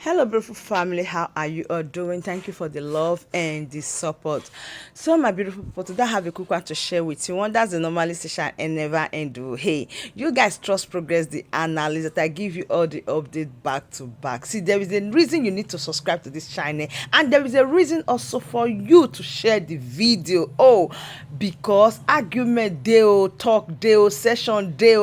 Hello, beautiful family. How are you all doing? Thank you for the love and the support. So, my beautiful people, today I have a quick one to share with you. One that's the normally session and never end. Oh, hey, you guys trust Progress, the analyst, that I give you all the update back to back. See, there is a reason you need to subscribe to this channel, and there is a reason also for you to share the video. Oh, because argument dey, talk dey, session dey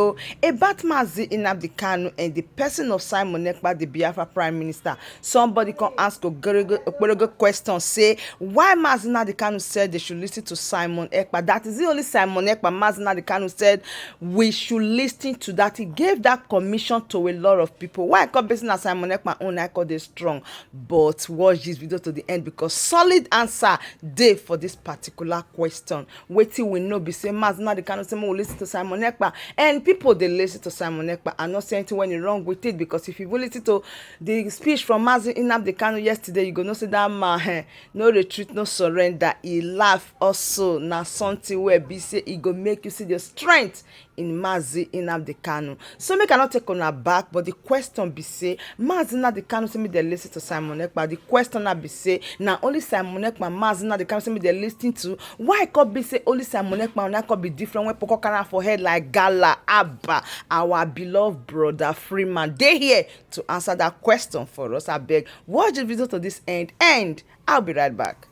about Mazi Nnamdi Kanu and the person of Simon Ekpa, the Biafra Prime Minister. Somebody can ask Okporogo question, say why Mazi Nnamdi Kanu said they should listen to Simon Ekpa. That is the only Simon Ekpa Mazi Nnamdi Kanu said we should listen to that. He gave that commission to a lot of people. Why I call basing on Simon Ekpa own, I call this strong. But watch this video to the end, because solid answer dey for this particular question. Wetin we know be say Mazi Nnamdi Kanu say we listen to Simon Ekpa, and people they listen to Simon Ekpa and not say anything when you wrong with it, because if you listen to the speech from Mazi Nnamdi Kanu yesterday, you go know say that man no retreat, no surrender. He laugh also. Na something where be say e go make you see the strength in Mazi Nnamdi Kanu. So make I not take on her back, but the question be say Mazi Nnamdi Kanu say me they listen to Simon Ekpa. The question now be say now only Simon Ekpa Mazi Nnamdi Kanu say me they listen to. Why could be say only Simon Ekpa and could be different when Poko Kana for head like Gala Abba, our beloved brother Freeman. They here to answer that question for us. I beg, watch the video to this end, and I'll be right back.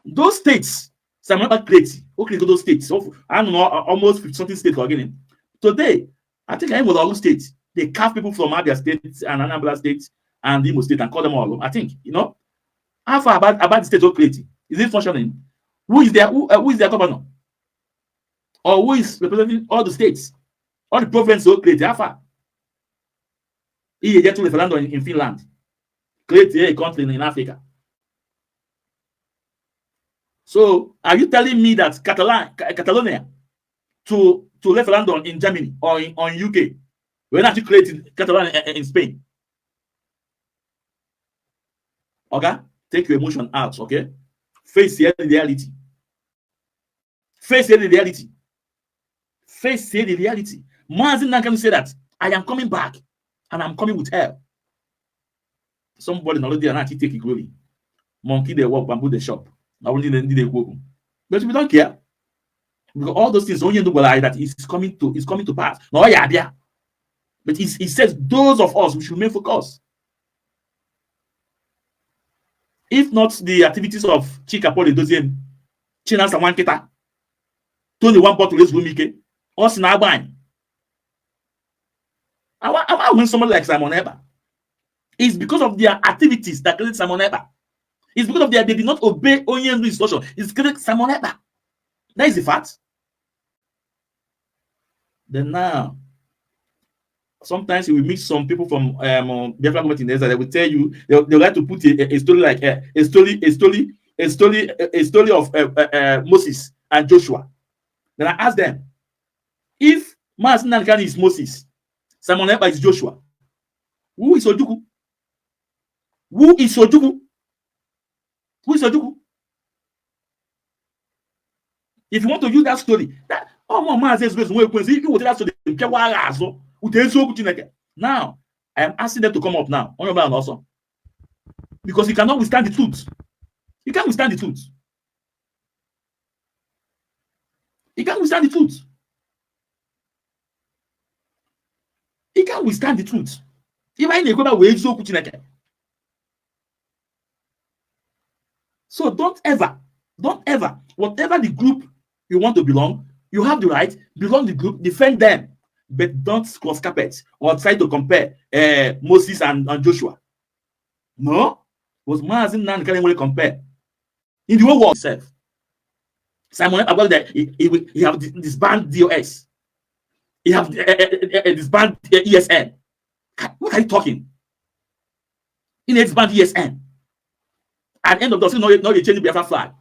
Those states, Simon Ekpa creates, okay, those states, so I don't know, almost 50 something states again. Today, I think I with all states, they carve people from Abia State and Anambra State and Imo State and call them all. I think, you know, how far about the state of creating? Is it functioning? Who is their who is their governor? Or who is representing all the states? All the provinces who create? How far? He get to referendum in Finland. Create a country in Africa. So are you telling me that Catalonia to referendum in Germany or in UK, we're not creating Catalonia in Spain? Okay? Take your emotion out, okay? Face the reality. Face the reality. Face the reality. Mazi Nnamdi Kanu say that I am coming back and I'm coming with help. Somebody not there and actually take it glory. Monkey they walk, bamboo they shop. But we don't care. Because all those things only know that is coming to pass. No, yeah, yeah. But he says those of us we should remain focused. If not the activities of Chika Paul Edoziem, Chinasa Nwankita, Tony One Bottle is Rumike, us in Agbany. I want somebody like Simon Ekpa. It's because of their activities that created Simon Ekpa. It's because of their they did not obey Onyendu instruction. It's created Simon Ekpa. That is the fact. Then now, sometimes you will meet some people from Biafra government in Ezra. They will tell you they like to put a story like a story of Moses and Joshua. Then I ask them, if Mazi Nnamdi Kanu is Moses, Simon Ekpa is Joshua, who is Ojukwu? Who is Ojukwu? Who is Ojukwu? If you want to use that story, that oh my Mazi Ezue, you will tell that story. Now, I am asking them to come up now. Also. Because you cannot withstand the truth. You can't withstand the truth. You can't withstand the truth. You can't withstand the truth. If I So don't ever, whatever the group you want to belong, you have the right, belong the group, defend them. But don't cross carpet or try to compare Moses and Joshua. No, was Mazi Nnamdi Kanu will compare in the whole world itself. Simon about that he have disbanded DOS. He have disbanded ESN. What are you talking? He disbanded ESN. At the end of the day, no, they change the Biafra flag.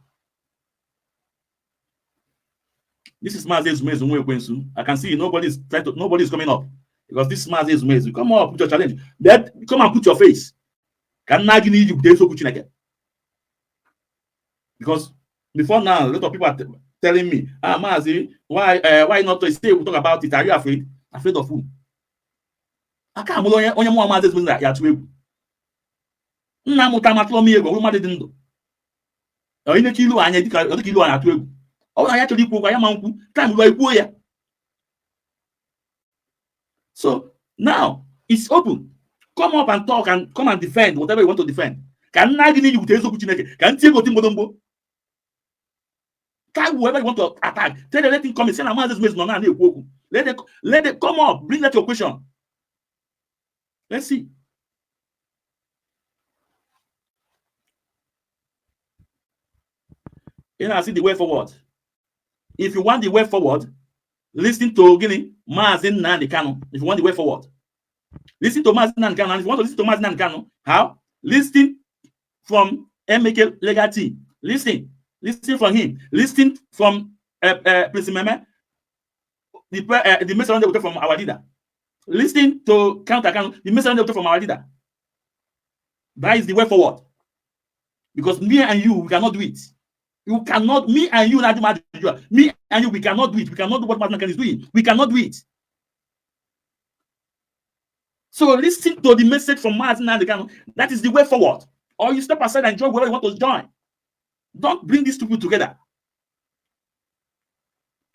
This is Mazi Ezumezu Nwekwensu. I can see nobody's coming up because this is Mazi Ezumezu. Come up, put your challenge. Then come and put your face. Can Because before now, a lot of people are telling me, Mazi, why not to say we talk about it? Are you afraid? Afraid of who? Aka amụrụ onye onye mụọ Maazị Ezumezu ya atụ egwu. Nna mụta amatụlọ m egwu, ọ bụrụ mmadụ dị ndụ. Ọ inecha ilu anya dịka ọ dịka ilu a na-atụ egwu. Ọ bụrụ na ya chọrọ ikwu okwu, ya ma nkwu, time ruo ikwuo ya. So now it's open. Come up and talk and come and defend whatever you want to defend. Ka nna gị n'iyi wute eziokwu Chineke, ka ntị ego mgbodomgbo. Tag whoever you want to attack. Tell them, let him come. Say na Maazị Ezumezu nọ na na-ekwu okwu. Let them come up. Bring that your question. Let's see. You know, see the way forward. If you want the way forward, listen to gịnị, Maazị Nnamdi Kanu. If you want the way forward, listen to Maazị Nnamdi Kanu. And if you want to listen to Maazị Nnamdi Kanu, how? Listen from MK Legal Team. Listen. Listen from him. Listen from Prince Meme, the message from our leader. Listen to Counter Kanu, the message from our leader. That is the way forward. Because me and you, we cannot do it. You cannot, me and you, me and you, we cannot do it. We cannot do what Maazị Kanu is doing. We cannot do it. So listen to the message from Maazị Kanu. That is the way forward. Or you step aside and join wherever you want to join. Don't bring these two people together.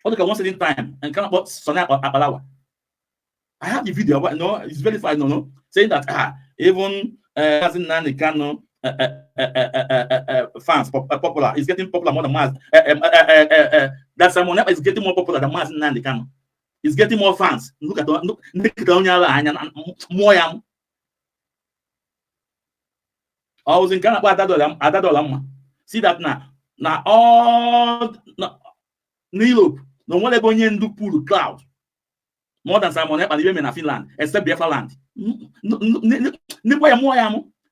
Look at one certain time and come about Sona Abalawa. I have the video, but no, it's very fine, no, saying that even Maazị Kanu fans popular is getting popular more than Maazị. That Simon Ekpa is getting more popular than Maazị Nnamdi Kanu. He's getting more fans. Look at look more yam. I was in Ghana, Adadola. See that now. Now all na Europe, no one ever onye pull cloud more than Simon Ekpa and in Finland, except Biafra land.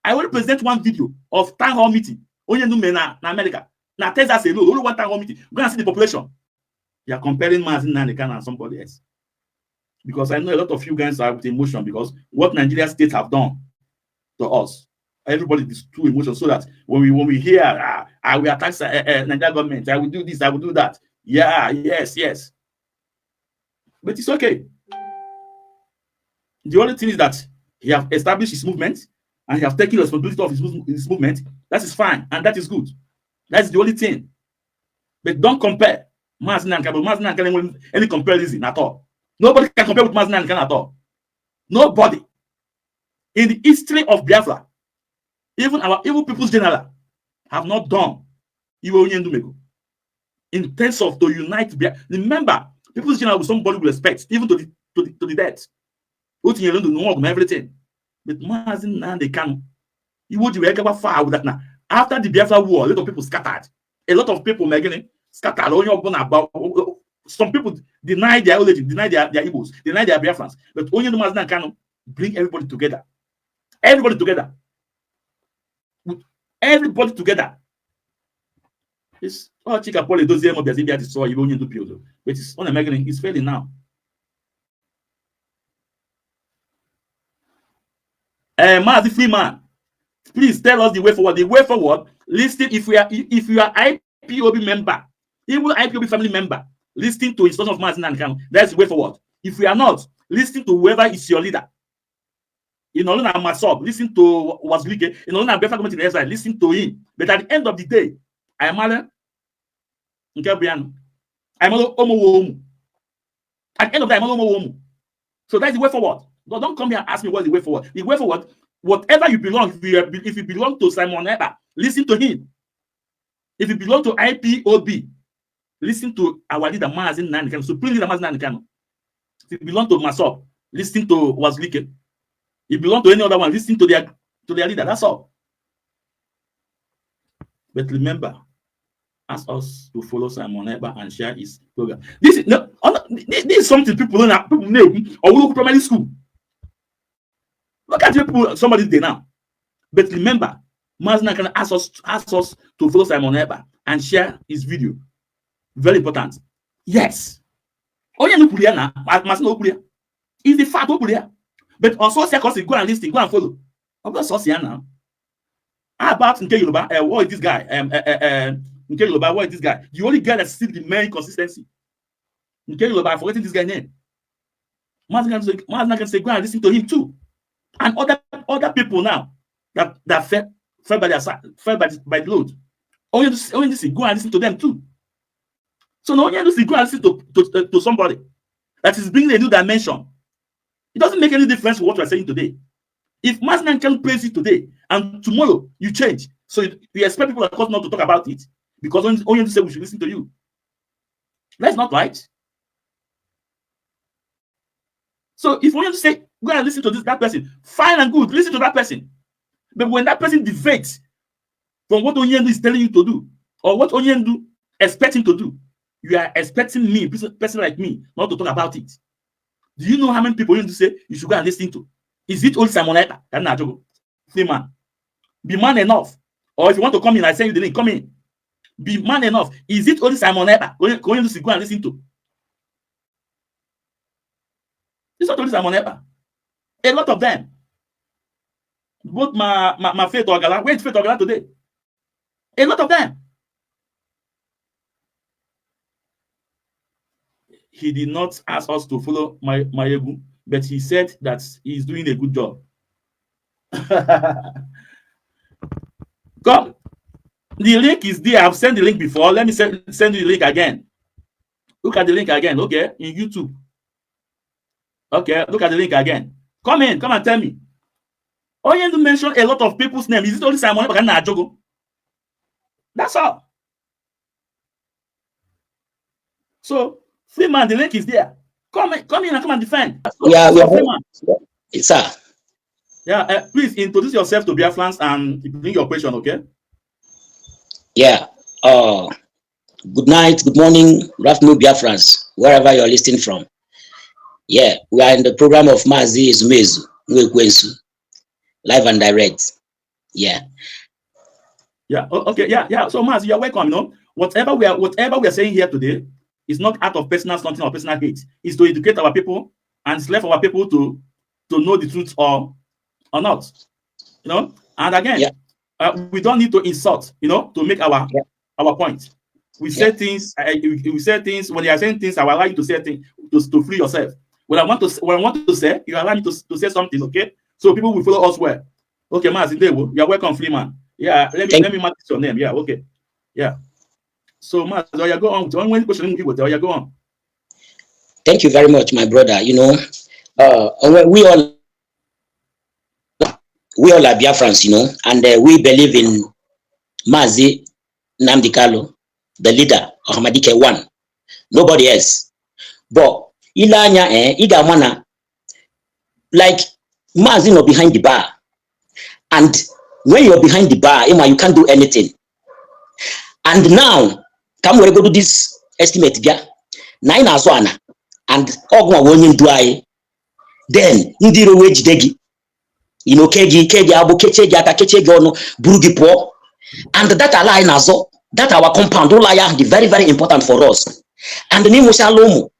I will present one video of town hall meeting. Onye ndu me na America. Na Texas alone, only one town hall meeting. Go and see the population. You are comparing Maazị Nnamdi Kanu and somebody else. Because I know a lot of you guys are with emotion because what Nigeria state have done to us. Everybody is too emotional, so that when we hear I will attack Nigeria government, I will do this, I will do that. Yeah, yes, yes. But it's okay. The only thing is that he have established his movement and he have taken responsibility of his movement. That is fine and that is good. That's the only thing. But don't compare Maazị Nnamdi Kanu. Maazị Nnamdi Kanu any comparison at all. Nobody can compare with Maazị Nnamdi Kanu at all. Nobody. In the history of Biafra, even our evil people's general have not done Iwe Onye Ndu in terms of to unite Biafra. Remember, people's general was somebody we respect, even to the death. Everything. But Maazị Nnamdi Kanu, Iwe ji wee gawa far with that now. After the Biafra war, a lot of people scattered. A lot of people scattered. Some people deny their origin, deny their Igbos, deny their Biafrans. But only Maazị Nnamdi Kanu bring everybody together. Everybody together. Everybody together. It's oh Chika Paul Edozie mo biazi bia destroy Iwe Onye Ndu build. But it's on American, it's failing now. Maazị Freeman, please tell us the way forward. The way forward, listen, if you are IPOB member, even IPOB family member, listening to instruction of Maazị Nnamdi Kanu, that's the way forward. If you are not, listen to whoever is your leader. In Oluna Masob, listen to Wazulike. In Oluna Biafra government in exile, listen to him. But at the end of the day, I am Omo. At the end of the day, I'm Omo. So that's the way forward. Don't come here and ask me what's the way forward. The way forward, whatever you belong, if you belong to Simon Ekpa, listen to him. If you belong to IPOB, listen to our leader Maazị Nnamdi Kanu, Supreme Leader Maazị Nnamdi Kanu. If you belong to Masob, listen to Wazulike. If you belong to any other one, listen to their leader. That's all. But remember, ask us to follow Simon Ekpa and share his program. This is no, this is something people don't people know or look primary school. Look at people somebody there now. But remember, Maazị Nnamdi Kanu ask us to follow Simon Ekpa and share his video. Very important. Yes. Onye no na Maazị no kwuru ya. Is the fact o kwuru ya. But also say go and listen, go and follow. Of course, now. How about Nke Yoruba? What is this guy? Nke Yoruba, what is this guy? The only guy that still the main consistency. Nke Yoruba, I'm forgetting this guy's name. Maazị can say, go and listen to him too. And other people now that felt Fell by their side, fell by the load. Only go and listen to them too. So now only go and listen to somebody that is bringing a new dimension. It doesn't make any difference what we are saying today. If Mazi can praise it today and tomorrow you change, so you expect people like us not to talk about it because only to say we should listen to you. That's not right. So if only to say go and listen to this that person, fine and good, listen to that person. But when that person deviates from what Onyendu is telling you to do or what Onyendu expects him to do, you are expecting me, person like me, not to talk about it. Do you know how many people you need to say you should go and listen to? Is it old Simon Ekpa? Freeman. Be man enough. Or if you want to come in, I send you the link. Come in. Be man enough. Is it only Simon Ekpa going to go and listen to? It's not only Simon Ekpa. A lot of them. Both my Faith Ogala. Where is Faith Ogala today? A lot of them. He did not ask us to follow Mayegu, but he said that he's doing a good job. Come. The link is there. I've sent the link before. Let me send you the link again. Look at the link again. Okay, in YouTube. Okay, look at the link again. Come in, come and tell me. Onyendu mentioned a lot of people's names. Is it only Simon? That's all. So, Freeman, the link is there. Come in and come and defend. So, yeah, so Freeman. Sir. Yeah, please introduce yourself to Biafrans and bring your question, okay? Yeah. Good night, good morning, good afternoon, Biafrans, wherever you're listening from. Yeah, we are in the program of Mazi Ezumezu Nwekwensu, live and direct. Yeah. Yeah. Okay. Yeah. Yeah. So, Mazi, you're welcome. You know, whatever we are saying here today is not out of personal something or personal hate. It's to educate our people and it's left our people to know the truth or not. You know. And again, yeah. We don't need to insult, you know, to make our point. We say things. We say things when you are saying things. I will allow you to say things to free yourself. When I want to say, you allow me to say something, okay? So people will follow us well. Okay, Mazi Ndewo, you are welcome, Freeman. Yeah, let me mark your name. Yeah, okay. Yeah. So Mazi, go on. One question you go on. Thank you very much, my brother. You know, we all are Biafrans, you know, and we believe in Mazi Nnamdi Kanu, the leader of Ahmadike One. Nobody else. But Ilanya, Igamana, like Mazi not behind the bar. And when you're behind the bar, you can't do anything. And now, come we go do this estimate, yeah. Nine azwana and ogwa wonye ndu anyị. Then ndị iro wee jide gị. You know, kegi abu keche gị aka keche gị ọnụ buru gị pụọ. And that ala anyị na-azọ, that our compound ụlọ anyị ahụ dị very very important for us. And n'ịmụsịala ụmụ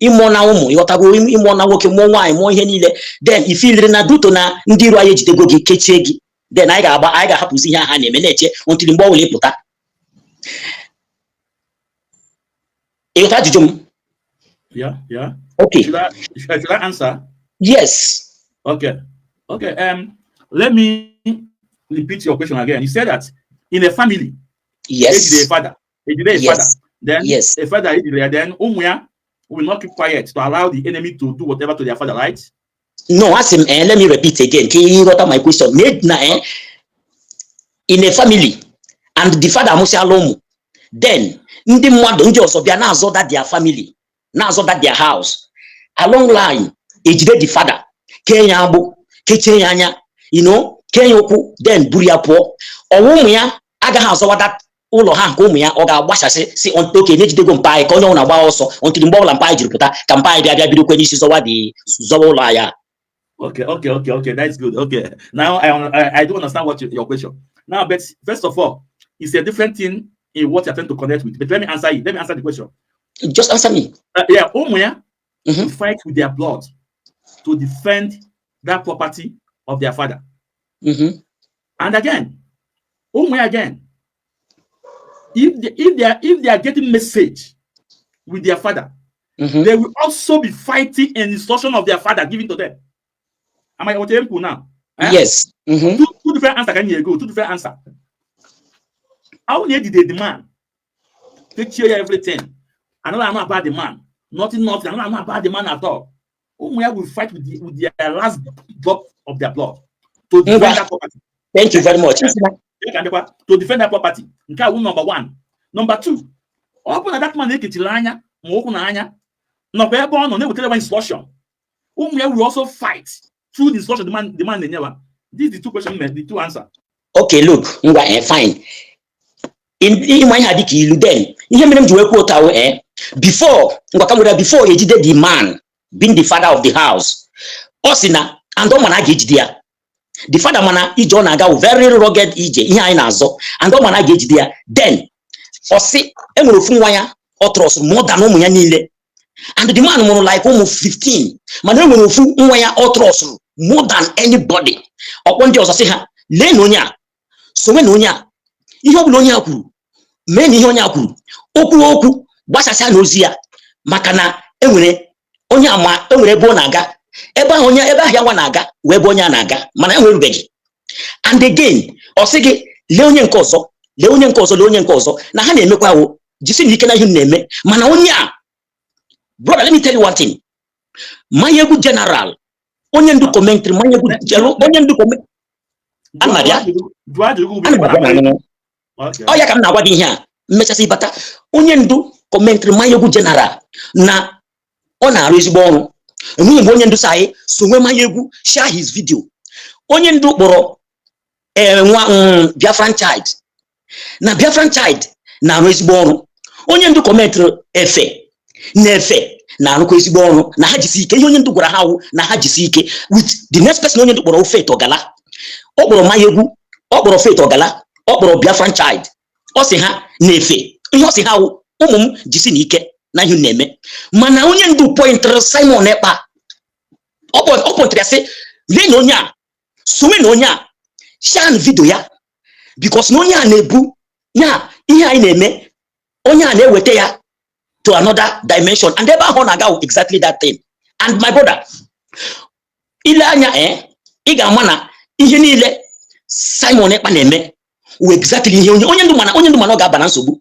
ịmụọ na ụmụ ịghọtago ịmụọ na nwoke mụọ nwaanyị mụọ ihe niile, then ifiliri na duto na ndị iro anyị ejidego gị kechie gị, then anyị ga-ahapụzi ihe ha na-eme na-eche until mgbe ọ bụla ịpụta. Ịghọta ajụjụ m? Yeah, yeah. Okay. Should I answer? Yes. Okay. Okay. Let me repeat your question again. You said that in a family, yes, a father, a yes, father, then yes, a father, then Umuya will not keep quiet to allow the enemy to do whatever to their father, right? No, ask him. Let me repeat again. Can you got my question? In a family, and the father must then ndị mmadụ ndị ọzọ bịa na-azọ that their family, na-azọ that their house. Along line, ejide the father, kee ya agbụ, kechie ya anya, you know, kee ya ụkwụ, then buru ya pụọ. Ọwụ ụmụ ya agaghị azọwa that ụlọ ha nke ụmụ ya ọ ga-agbachasị si oke na-ejidego mpa anyị ka onye ọ na-agba ọsọ until mgbe ọbụla mpa anyị jiri pụta ka mpa anyị bịa bidokwe n'isi zọwa dị zọwa ụlọ anyị. Okay, that's good. Okay, now I do understand what your question. Now, but first of all, it's a different thing in what you're trying to connect with. But let me answer you. Let me answer the question. Just answer me. Yeah, Umuya to fight with their blood to defend that property of their father. And again, Umuya again, if they are getting message with their father, they will also be fighting an instruction of their father given to them. Am I what now? Eh? Yes. Two different answer ka m nyere go, two different answer. How na ejide the man, kechie ya everything, another know about the man, nothing, nothing, another know about the man at all. Ụmụ ya will fight with their last drop of their blood to defend Ngwa. that property. Thank you very much. Ya ka ndịkwa to defend that property. Nke a wụ number one. Number two, ọ bụ na that man ekechiri anya ma ụkwụ na anya nọkwa ebe ọ nọ na-ewetara ya instruction, ụmụ ya will also fight through the instruction the man na-enyewa. This is the two question, the two answer. Okay, look, ngwa, fine. Ịma ihe a dịka ilu. Then ihe mere m ji wee kwuo otu ahụ, before, ngwa, ka m were before ejide the man being the father of the house, ọ sị na and ọ ma na a ga-ejide ya. The father, mana ije ọ na-aga wụ very rugged ije, ihe anyị na-azọ, and ọ ma na a ga-ejide ya. Then ọ sị enwere ofu nwa ya ọ trust more than ụmụ ya niile, and the man mụrụ like ụmụ 15, mana enwere ofu nwa ya ọ trust more than anybody. Ọkpọ ndị ọzọ sị ha, lee na onye a sonwe na onye a, ihe ọ bụla onye a kwuru mee, na ihe onye a kwuru, okwu okwu gbasasịa n'ozi ya, maka na enwere onye ama enwere ebe ọ na-aga, ebe ahụ onye ebe ahụ ya nwa na-aga wee ebe onye a na-aga, mana enwerubeghị. And again, ọ sị gị lee onye nke ọzọ, lee onye nke ọzọ, lee onye nke ọzọ, na ha na-emekwa awụ jisi na ike na ihe unu na-eme. Mana onye a, brother, let me tell you one thing. Manyegwu General, onye ndu commentary Manyegwu, onye ndu Ana m abịa. Jụọ ajụjụ. Ana m abịa na anụnụ. Okay. Ọ ya ka m na-agwa gị ihe a mmechasị bata. Onye ndu commentary Manyegwu General na ọ na-arụ ezigbo ọrụ. Enweghị mgbe onye ndu sị anyị sonwe Manyegwu, share his video. Onye ndu kpọrọ nwa Biafran Child, na Biafran Child na-arụ ezigbo ọrụ. Onye ndu commentary Efe na Efe na-arụkwa ezigbo ọrụ, na ha jisi ike. Ihe onye ndu gwara ha wụ na ha jisi ike. With the next person onye ndu kpọrọ, Faith Ogala. Ọ kpọrọ Manyegwu, ọ kpọrọ Faith Ogala, ọ kpọrọ Biafran Child. Ọ sị ha na-efe ihe, ọ sị ha wụ ụmụ m jisi na ike na ihe unu na-eme. Mana onye ndu pointịrị Simon Ekpa. Ọ pointịrị ya sị, lee na onye a, sonwe na onye a, share video ya, because na onye a na-ebu ya ihe anyị na-eme, onye a na-eweta ya to another dimension, and ebe ahụ ọ na-aga wụ exactly that thing. And my brother, ile anya, ị ga-ama na ihe niile Simon Ekpa na-eme wụ exactly ihe onye ndu, mana onye ndu, mana ọ ga-aba na nsogbu,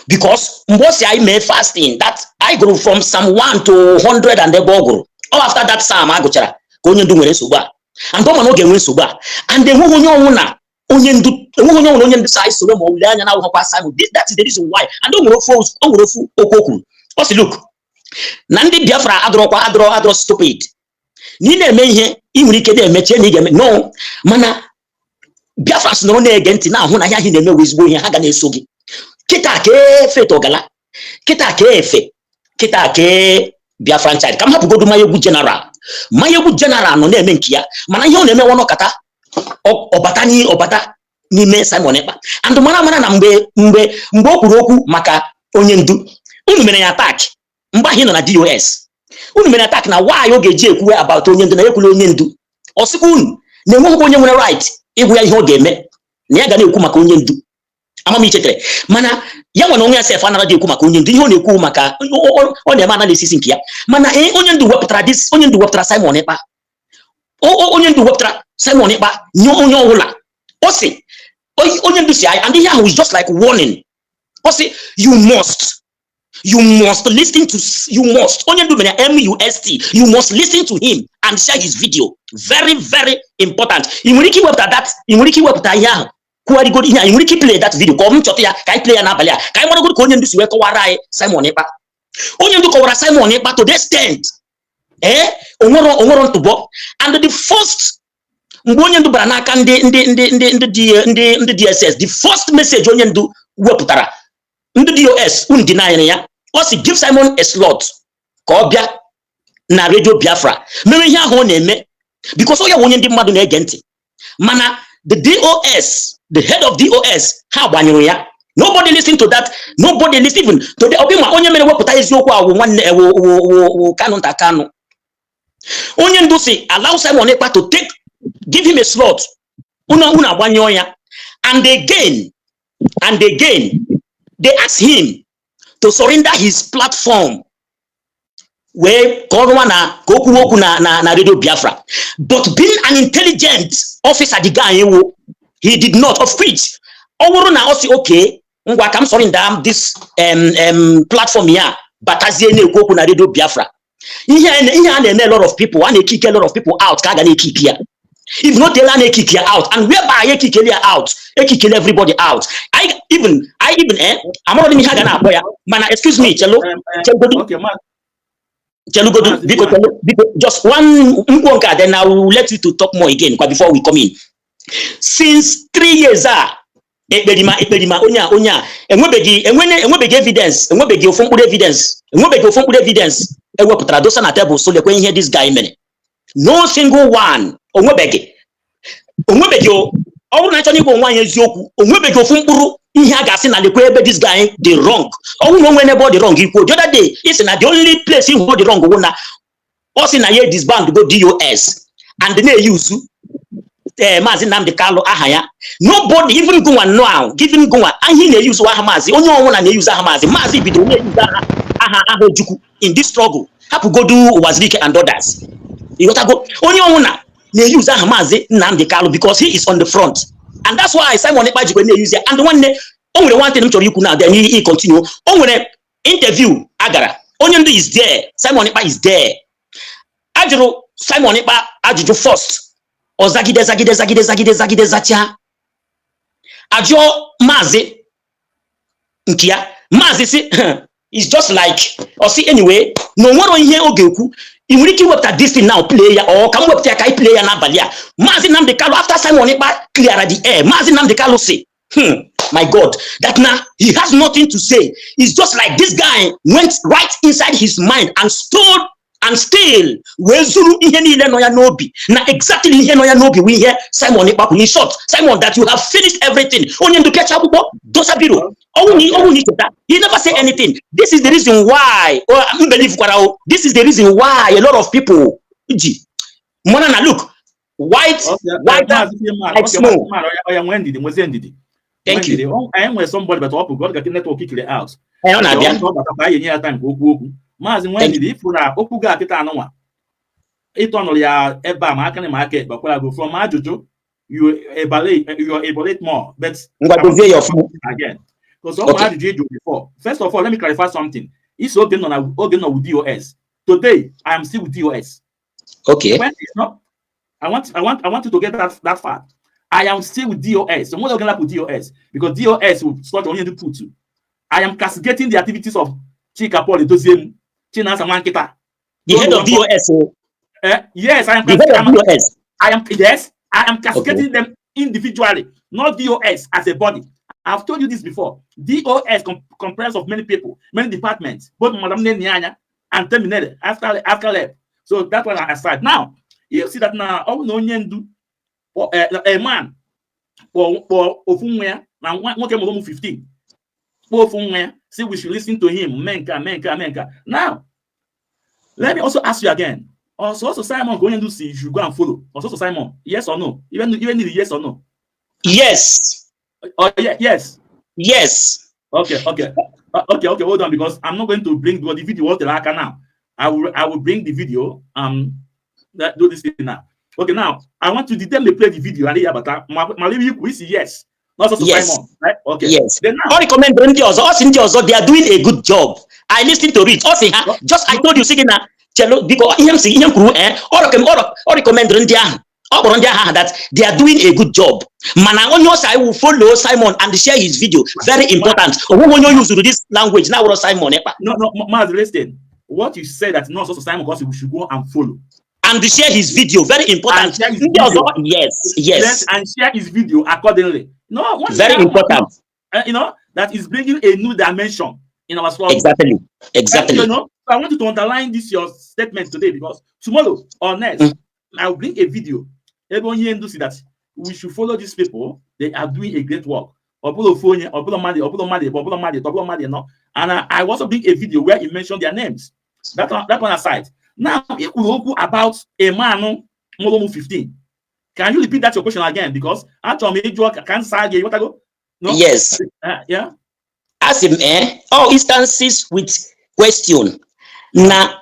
because mgbe ọ si anyị mee fasting that anyị gụrụ from Psalm 1 to 100 and ebe ọ gụrụ, ọ after that psalm a gụchara ka onye ndu nwere nsogbu a, and ọ ma na ọ ga-enwe nsogbu a. And enweghị onye ọnwụ na onye ndu, enweghị onye ọnwụ na onye ndu si anyị soro ma ọ wule anya na awụghọkwa Simon. That is the reason why. And o nwere ofu okwu o kwuru. Ọ sị, look, na ndị Biafra adọrọkwa adọrọ stupid, na ị na-eme ihe ị nwere ike na-eme, chee na ị ga-eme no, mana Biafra si nọrọ na-ege ntị, na-ahụ na ihe ahụ ị na-eme wụ ezigbo ihe, ha ga na-eso gị. Kịta ka efe Tọgala, kịta ka efe, kịta ka Biafran Child. Ka m hapụgodu Manyegwu General. Manyegwu General nọ na-eme nke ya, mana ihe ọ na-eme nọkata ọbata ọbata n'ime Simon Ekpa. And mara na mgbe o kwuru okwu maka onye ndu, unu mere ya attack. Mgbe ahụ ị nọ na DOS, unu mere attack na why ọ ga-eji ekwuwe about onye ndu na ekwula onye ndu. Ọ sịkwa unu na enweghịkwa onye nwere right ịgwa ya ihe ọ ga-eme, na ya ga na-ekwu maka onye ndu. Amamichetere, mana ya nwere onwe ya sef anara dị ekwu maka onye ndu. Ihe ọ na-ekwu maka ọ na-eme analysis nke ya. Mana onye ndu wepụtara this, onye ndu wepụtara Simon Ekpa. Onye ndu wepụtara Simon Ekpa nye onye ọbụla. Ọ sị onye ndu si anyị, and ihe ahụ is just like warning. Ọ sị you must listen to, you must, onye ndu mere must, you must listen to him and share his video. Very, very important. Ị nwere ike iwepụta that, ị nwere ike iwepụta ihe ahụ, kwugharịgoro ihe a. Ị nwere ike play that video ka ọ m chọta ya, ka anyị play ya n'abalị a, ka anyị maragoro ka onye ndu si wee kọwara anyị Simon Ekpa. Onye ndu kọwara Simon Ekpa to the extent onwero ntụbọ. And the first mgbe onye ndu bara n'aka ndị DSS, the first message onye ndu wepụtara ndị DOS, unu deny ya. Ọ sị give Simon a slot ka ọ bịa na Radio Biafra mere ihe ahụ ọ na-eme, because ọ ya wụ onye ndị mmadụ na-ege ntị. Mana the DOS, the head of DOS, ha gbanyụrụ ya. Nobody listen to that, nobody listen even to the ọbịa ma onye mere wepụta eziokwu a wụ nwanne wụ Kanu nta Kanu. Onye ndu si allow Simon Ekpa to take, give him a slot, unu agbanyụọ ya. And again they ask him to surrender his platform wee ka ọ rụwa na ka o kwuwe okwu na Radio Biafra. But being an intelligent Officer the guy wụ, he did not, of which ọ bụrụ na ọ sị, okay, ngwa, ka m surrender this platform ya, batazie na-ekwu okwu na Radio Biafra. Ihe a na-eme, a lot of people a na-ekick, a lot of people out, ka a ga na-ekick ya. If not, a na-ekick ya out, and whereby ekikele ya out, ekikele everybody out. I even amarọ m ihe a ga na-akpọ ya, mana excuse me, chelo. Chelugodu. Okay, ma Chelugodu. Maazị Biko. Piman. Chelu, biko, just one nkwo nke a, then I will let you to talk more again kwa before we come in. Since 3 years a ekperima onye a enwebeghị enwebeghị evidence, enwebeghị ofu mkpụrụ evidence, enwebeghị ofu mkpụrụ evidence ewepụtara dosa na tebụl, so lekwe ihe this guy mere. No single one. Onwebeghị ọ bụrụ na achọrọ ịgwa onwe anyị eziokwu, onwebeghị ofu mkpụrụ ihe a ga-asị na lekwe ebe this guy dị wrong. Ọ bụrụ na o nwere ebe ọ dị wrong, ikwu the other day ị sị na the only place ihu ọ dị wrong wụ na ọ sị na ya disband go DOS and na-eyuzu Maazị Nnamdi Kanu aha ya. Nobody, even gụnwa now, given gụnwa ihe na-eyuzu aha Maazị, onye ọnwụna na-eyuzu aha Maazị. Maazị bidoro na-eyuzu aha Ojukwu in this struggle, hapụgodu Uwazuruike and others. Ịghọtago? Onye ọnwụna na-eyuzu aha Maazị Nnamdi Kanu because he is on the front, and that's why Simon Ekpa jikwa na-eyuzu ya. And nwanne, o nwere one thing m chọrọ ikwu na then he continue. O nwere interview a gara, onye ndu is there, Simon Ekpa is there. Ajụrụ Simon Ekpa ajụjụ first, ọ zagide, zagide, zagide, zagide, zagide, zachaa. Ajụọ Maazị nke ya, Maazị si it's just like ọ sị anyway na o nwero ihe ọ ga-ekwu. Ị nwere ike iwepụta this thing now, play ya, ọ ka m wepụta ya ka anyị play ya n'abalị a. Maazị Nnamdi Kanu, after Simon Ekpa clear the air, Maazị Nnamdi Kanu say, my God, that now he has nothing to say. It's just like this guy went right inside his mind and stole and still wee zuru ihe niile nọ ya n'obi, na exactly ihe nọ ya n'obi wụ ihe Simon Ekpa kwuru. In short, Simon, that you have finished everything. Onye ndu pịacha akwụkwọ dosa biro. Ọnwụ na icheta, he never say anything. This is the reason why, oh, m believe kwara o, this is the reason why a lot of people ji mana na look white white Maazị Piman, like okay, snow. Maazị Piman, oya, nwee ndidi, nwezie ndidi. Thank Nwee you. ndidi. Anyị nwere somebody, but ọ pụgo, ọ ga network kicked out. Ọ na-abịa. Ọ batakwa, anyị enye ya time ka okwu okwu. Maazị, nwee Thank ndidi. Ịfụ na okwu gị akịta anụnwa ịtọnụrụ ya ebe a, ma aka na ma aka ekpe kwara go from ajụjụ, you evaluate, you evaluate more, but Ngwa, dozie ya ọfụma. Again, because ọ Okay. ajụjụ ịjụ before. First of all, let me clarify something. Isi oge nọ na oge nọ with DOS, today I am still with DOS. When it's not, I want you to get that fact. I am still with DOS. So what going with DOS? Because DOS will start only to put to. I am castigating the activities of Chika Paul Edoziem, Chinasa Nwankita. The head of DOS o. Yes, I am. The head of DOS. I am, yes, I am castigating them individually, not DOS as a body. I've told you this before. DOS comprises of many people, many departments, both Madam Nyanya and Terminate after left. So that one aside. Now, you see that now, oh no, nyendu, or a man, or ofu nwa ya, na nwoke mụrụ ụmụ 15. Kpọọ ofu nwa ya, say we should listen to him, menka, menka, menka. Now, let me also ask you again. Also Simon going to see you should go and follow. Also Simon, yes or no? Even the yes or no? Yes. Oh yeah, yes. Yes. Okay. Hold on, because I'm not going to bring the video what the now. I will bring the video. Let do this thing now. Okay, now I want to them to play the video and yeah, but my we see yes. Not also Simon, right? Okay. Yes. Then now Ọ recommend ndị ọzọ, ọ sị ndị ọzọ, they are doing a good job. I listen to it. Ọ sị ha, just I told you, sị gị na chelo, biko, ihe m si, ihe m kwuru, ọ recommend ndị ahụ, ọ kpọrọ ndị ahụ aha that they are doing a good job, mana onye ọsọ I will follow Simon and share his video, very important. Onweghị onye used this language na wụrụ Simon Ekpa. No, Maazị, listen. What you said that not also Simon, because we should go and follow and share his video, very important. And share his Ndị ọzọ, yes. Yes, and share his video accordingly. No, one Very important. That is bringing a new dimension in our struggle. So I want you to underline this your statement today, because tomorrow or next, I will bring a video. Everyone here do see that we should follow these people. They are doing a great work. Ọbụla ofu onye, ọbụla mmadụ, ọbụla mmadụ, ọbụla mmadụ, ọbụla mmadụ nọ. And I also bring a video where he mentioned their names. That one aside. Now, ikwuru okwu about a man mụrụ ụmụ 15. Can you repeat that your question again? Because achọrọ m ịjụọ ka m saa gị, ịghọtago? No? Yes. Yeah. Asị m all instances with question na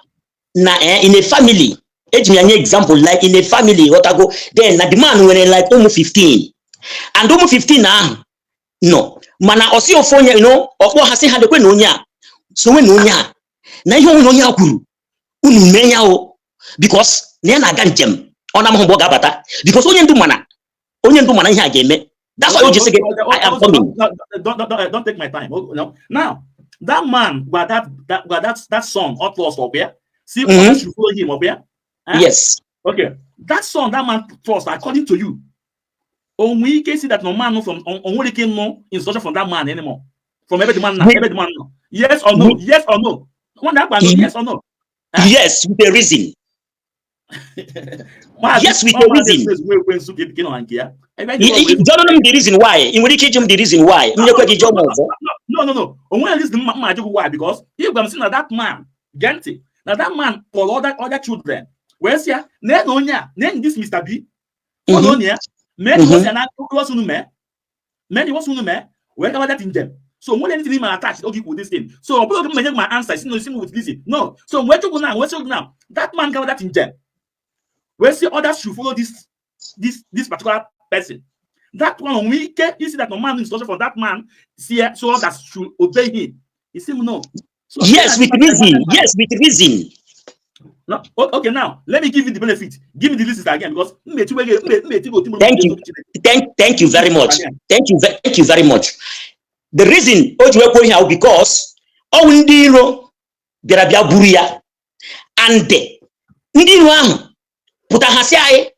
in a family. Eji m ya nye example like in a family, ghọtago? Then na the man nwere like ụmụ 15, and ụmụ 15 ahụ nọ, mana ọ sị ofu onye, ọkpọ ha, sị ha lekwe na onye a sonwe na onye a na ihe onwe na onye a kwuru unu mee ya o, because na ya na-aga njem, ọ na-amahụ mgbe ọ ga-abata, because onye ndu, mana onye ndu mana ihe a ga-eme. That's why o ji sị gị, "I am coming." Don't take my time. Oh, no. Now, that man got that got that son outlaws up here. See, should follow him up here. Eh? Yes. Okay. That son, that man trust, according to you. On we can see that no man no from on what can no instruction from that man anymore. From every man now, every man now. Yes or no? Yes or no? One that one, yes or no? Eh? Yes, with a reason. Yes, with a reason. Jụọnụ m the reason why. Ị nwere ike ịjụ m the reason why, m nyekwe gị, jụọ m ọzọ. No. Onwe reason mma ajụ why, because if I'm saying na that man, gee ntị, na that man kpọrọ other children wee sị ya na na onye a na this Mr. B follow ya mee ka o si na what's unu mee mee na what's unu mee wee gawa that njem. So onwere anything ma attach oge ikwu this thing, so ọ bụrụ oge m menye my answer si no si with this no. So wee chukwu na wee sị now that man gawa that njem wee sị others should follow this particular person, that one onwe ike isi that no man instruction from that man see, so others should obey him. You see, no. So Yes, with reason. Yes, with reason. No, okay, now let me give you the benefit. Give me the list again, because Thank you. Thank you very much. Thank you very much. The reason o ji wee kwuo ihe ahụ, because ọwụ ndị iro bịara bịa buru ya, and ndị iro ahụ pụta ha sị anyị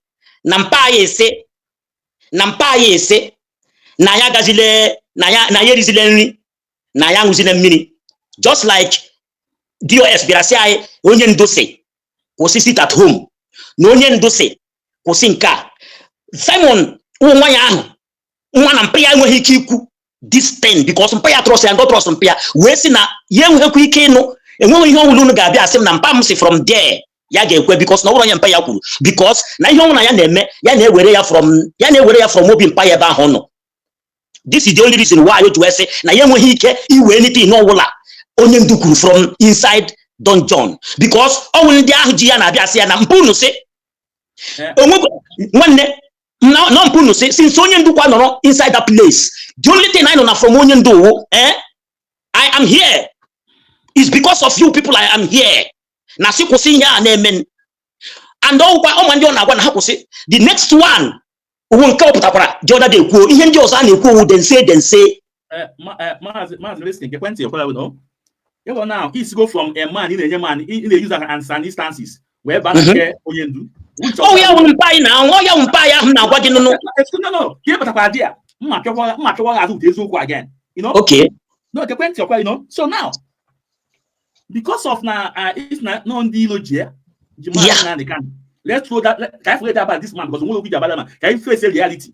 na mpa anyị ese na mpa anyị ese na ya agazile na ya na ya erizile nri na ya aṅụzile mmiri, just like DOS bịara sị anyị onye ndu sị kwụsị sit at home, na onye ndu sị kwụsị nke a. Simon wụ nwa ya ahụ, nwa na mpa ya enweghị ike ikwu this thing, because mpa ya trust ya, ngo trust mpa ya, wee sị na ya enweghịkwa ike ịnụ, enweghị ihe ọbụla unu ga-abịa asị m na mpa m si from there ya ga-ekwe, because na ọ bụrụ onye mpa ya kwuru, because na ihe ọbụla ya na-eme, ya na-ewere ya from ya na-ewere ya from obi mpa ya ebe ahụ ọ nọ. This is the only reason why o ji wee sị na ya enweghị ike iwe anything ọbụla onye ndu kwuru from inside dungeon, because ọ nwere ndị ahụ ji ya na-abịa sị ya na mpa unu sị onwe nwanne na mpa unu sị, since onye ndu kwa nọrọ inside that place, the only thing I know na from onye ndu wụ, eh, "I am here is because of you people. I am here." Na sị kwụsị ihe a na-eme, and ọgwa ọma ndị ọ na-agwa na ha kwụsị. The next one owu nke ọ pụtakwara the other day kwuo ihe ndị ọzọ a na-ekwu owu dense dense. Maazị, listen, ekwentị ekwela no. You go now, it's go from a man ị na-enye man ị na-use as an instances wee baa na nke onye ndu. Which of Ọ ya wụ mpa anyị na ọ ya wụ mpa anyị ahụ na-agwa gị nụnụ. No. Ka ị batakwara di ya, mma pịakwa azụ with eziokwu again. You know? Okay. No, ekwentị ọkwa. So now, because of na it's na no ndị ilo ji ya, ji Maazị Nnamdi Kanu. Let's throw that. Can I forget about this man, because onwe okwu ji abada man. Can you face reality?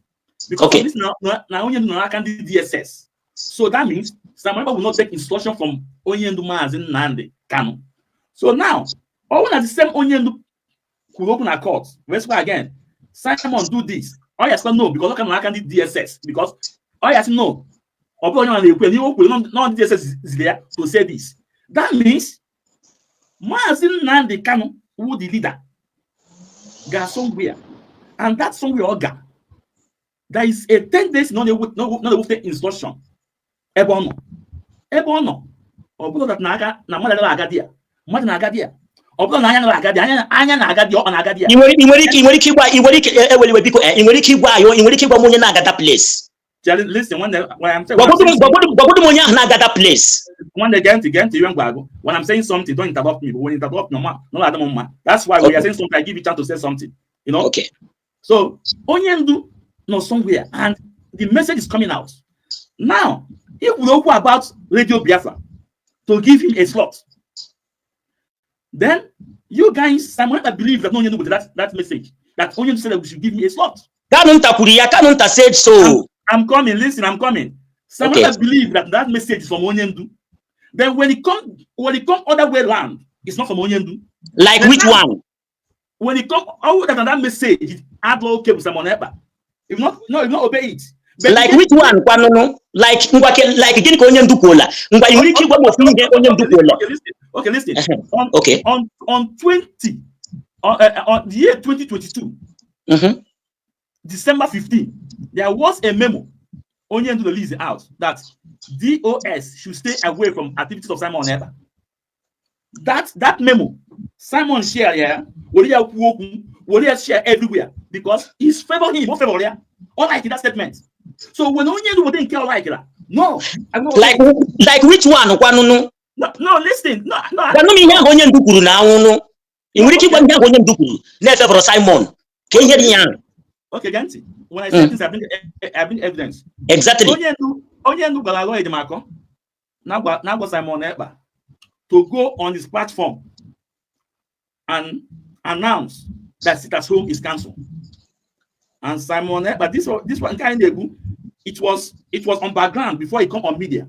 Because of this na onye ndu nọ n'aka ndị DSS. So that means Simon Ekpa will not take instruction from onye ndu Maazị Nnamdi Kanu. So now, ọ bụrụ na the same onye ndu kwuru okwu na court, wee sịkwa again, "Simon, do this." Ọ ya sịkwa no, because ọ ka nọ n'aka ndị DSS, because ọ ya sị no. Ọ bụrụ onye ọ na-ekwu ya, n'ihe o kwuru nọ ndị DSS ziri ya to say this. That means Maazị Nnamdi Kanu who the leader ga somewhere, and that somewhere ọ ga, there is a 10 days no na-ewute instruction ebe ọ nọ, ebe ọ nọ. Ọ bụrụ that na aka na mmadụ anaghị aga di ya, mmadụ na-aga di ya, ọ bụrụ na anya anaghị aga di anya, anya na-aga di, ọkpa na-aga di ya. Ị nwere ike ịgwa, ị nwere ike eweliwe biko, ị nwere ike ịgwa anyị, ị nwere ike ịgwa m onye na-aga that place? Charlie, listen, when I'm saying, Gwagodu m onye ahụ na-aga that place. Nwanne, gee ntị, gee ntị ihe m gwa agụ. When I'm saying something, don't interrupt me. But when you interrupt me, no, adị m mma. That's why when you're saying something, I give you chance to say something. Okay. So onye ndu nọ somewhere and the message is coming out. Now, if we okwu about Radio Biafra to give him a slot, then you guys, Simon Ekpa believe that onye ndu with that message, that onye ndu said that we should give me a slot. Kanu nta kwuru ya, Kanu nta said so. I'm coming, listen, I'm coming. Simon Ekpa believe that that message is from onye ndu. Then when it come other way round, it's not from onye ndu. Like Then which now, one? When it come, all that message, it add okay with Simon Ekpa. If not, no, if not obey it. But Like which one kwanụnụ? Like ngwa like gịnị ka onye ndu kwuola? Ngwa, ị nwere ike ịgwa m ofu ihe onye ndu kwuola? Okay, listen. Okay, listen. On 20 On the year 2022, December 15, there was a memo Onyendu released out that DOS should stay away from activities of Simon Ekpa. That memo, Simon share, yeah, will ya kwuo okwu, will ya share everywhere because it's favor him, not favor ya. All like that statement. So when Onyendu would think like that, no, I'm not. Like which one kwanụnụ? No, listen, no. Gwanụ m ihe ahụ onye ndu kwuru na anwụnụ. Ị nwere ike ịgwa m ihe ahụ onye ndu kwuru na-efavor Simon ka ihe dị ya ahụ? Okay, Genti. When I say things, I bring evidence. Exactly. Onye ndu gwara Aloy Ejimakor na-agwa Simon Ekpa to go on his platform and announce that sit at home is cancelled. And Simon Ekpa, this one kind of, it was on background before he come on media.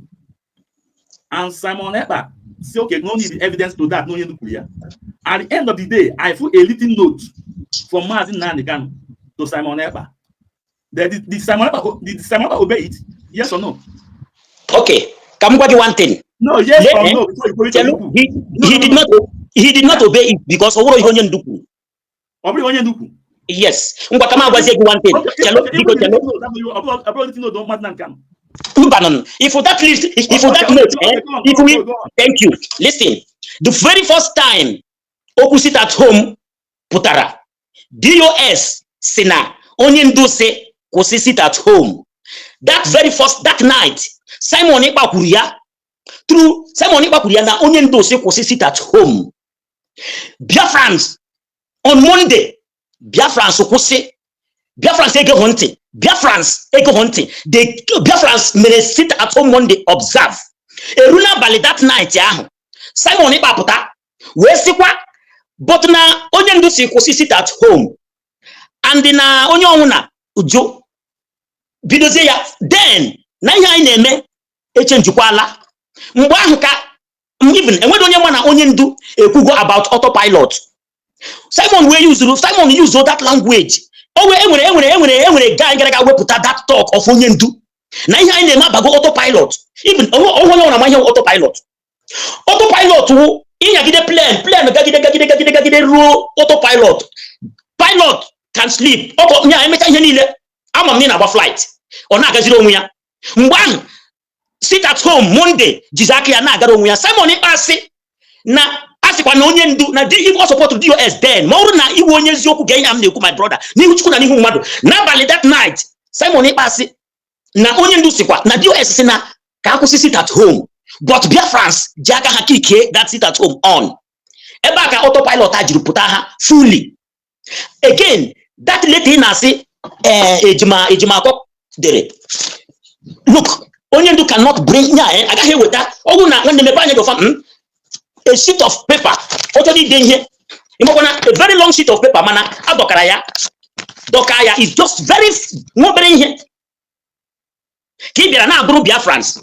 And Simon Ekpa say, "Okay, no need evidence to that, no need to." At the end of the day, I put a little note from Mazi Nnamdi Kanu to Simon Ekpa. Did Simon Ekpa obey it? Yes or no? Okay, ka m gwa gị one thing. No, yes or no before you go into Chelu, ikwu. he, No, he no, did no. not he did not obey it because ọ bụrụ ihe onye ndu kwuru. Ọ bụrụ onye ndu kwuru. Yes, ngwa, ka m agwazie gị one thing. Okay, Chelu, biko even chelu. the note, ọ bụrụ little note, Mazi Nnamdi Kanu. Mba nọ, if that list, if that note, Okay, go on, if go on, we go on. Thank you. Listen, the very first time okwu sit at home pụtara, DOS si na onye ndu si kwụsị sit at home. That very first, that night, Simon Ekpa kwuru ya through Simon Ekpa kwuru ya na onye ndu si kwụsị sit at home. Biafrans, on Monday, Biafrans kwụsị. Biafrans egeghị ntị. Biafrans egeghị ntị. The Biafrans mere sit at home Monday observe. Eru n'abalị that night ahụ, Simon Ekpa pụta wee sịkwa but na onye ndu si kwụsị sit at home and na onye ọnwụna jụ bidozie ya, then na ihe anyị na-eme echenjikwala. Mgbe ahụ ka even enweghị onye ma na onye ndu ekwugo about autopilot. Simon wee yuzuru, Simon use that language. O wee enwere guy gara aga wepụta that talk of onye ndu na ihe anyị na-eme abago autopilot. Even onwe onye ọbụla ma ihe wụ autopilot. Autopilot wụ ịnyagide plane gagide gagide gagide gagide ruo autopilot, pilot can sleep. Ọkọ nya emecha ihe niile, ama m na ị na-agba flight, ọ na-agaziri onwe ya. Mgbe ahụ sit at home Monday jizi aka ya na-agara onwe ya. Simon Ekpa asị na a sịkwa na onye ndu na ọ support DOS then, ma ọ bụrụ na iwe onye eziokwu ga ihe m na-ekwu, my brother, n'ihu Chukwu na n'ihu mmadụ, n'abalị that night, Simon Ekpa asị na onye ndu sịkwa na DOS si na ka akwụsị sit at home, but Biafrans ji aka ha kikie that sit at home on. Ebe a ka autopilot a jiri pụta ha fully. Again, that letter ị na-asị ee ejima Ejimakor dere, look, onye ndu cannot bring nya agaghị eweta ọgwụ na nwanne mepe anya gị ọfa a sheet of paper ọ chọrọ ide ihe ịmakwa na a very long sheet of paper, mana a dọkara ya, dọka ya, is just very nwa obere ihe ka ị bịara na-agụrụ Biafrans.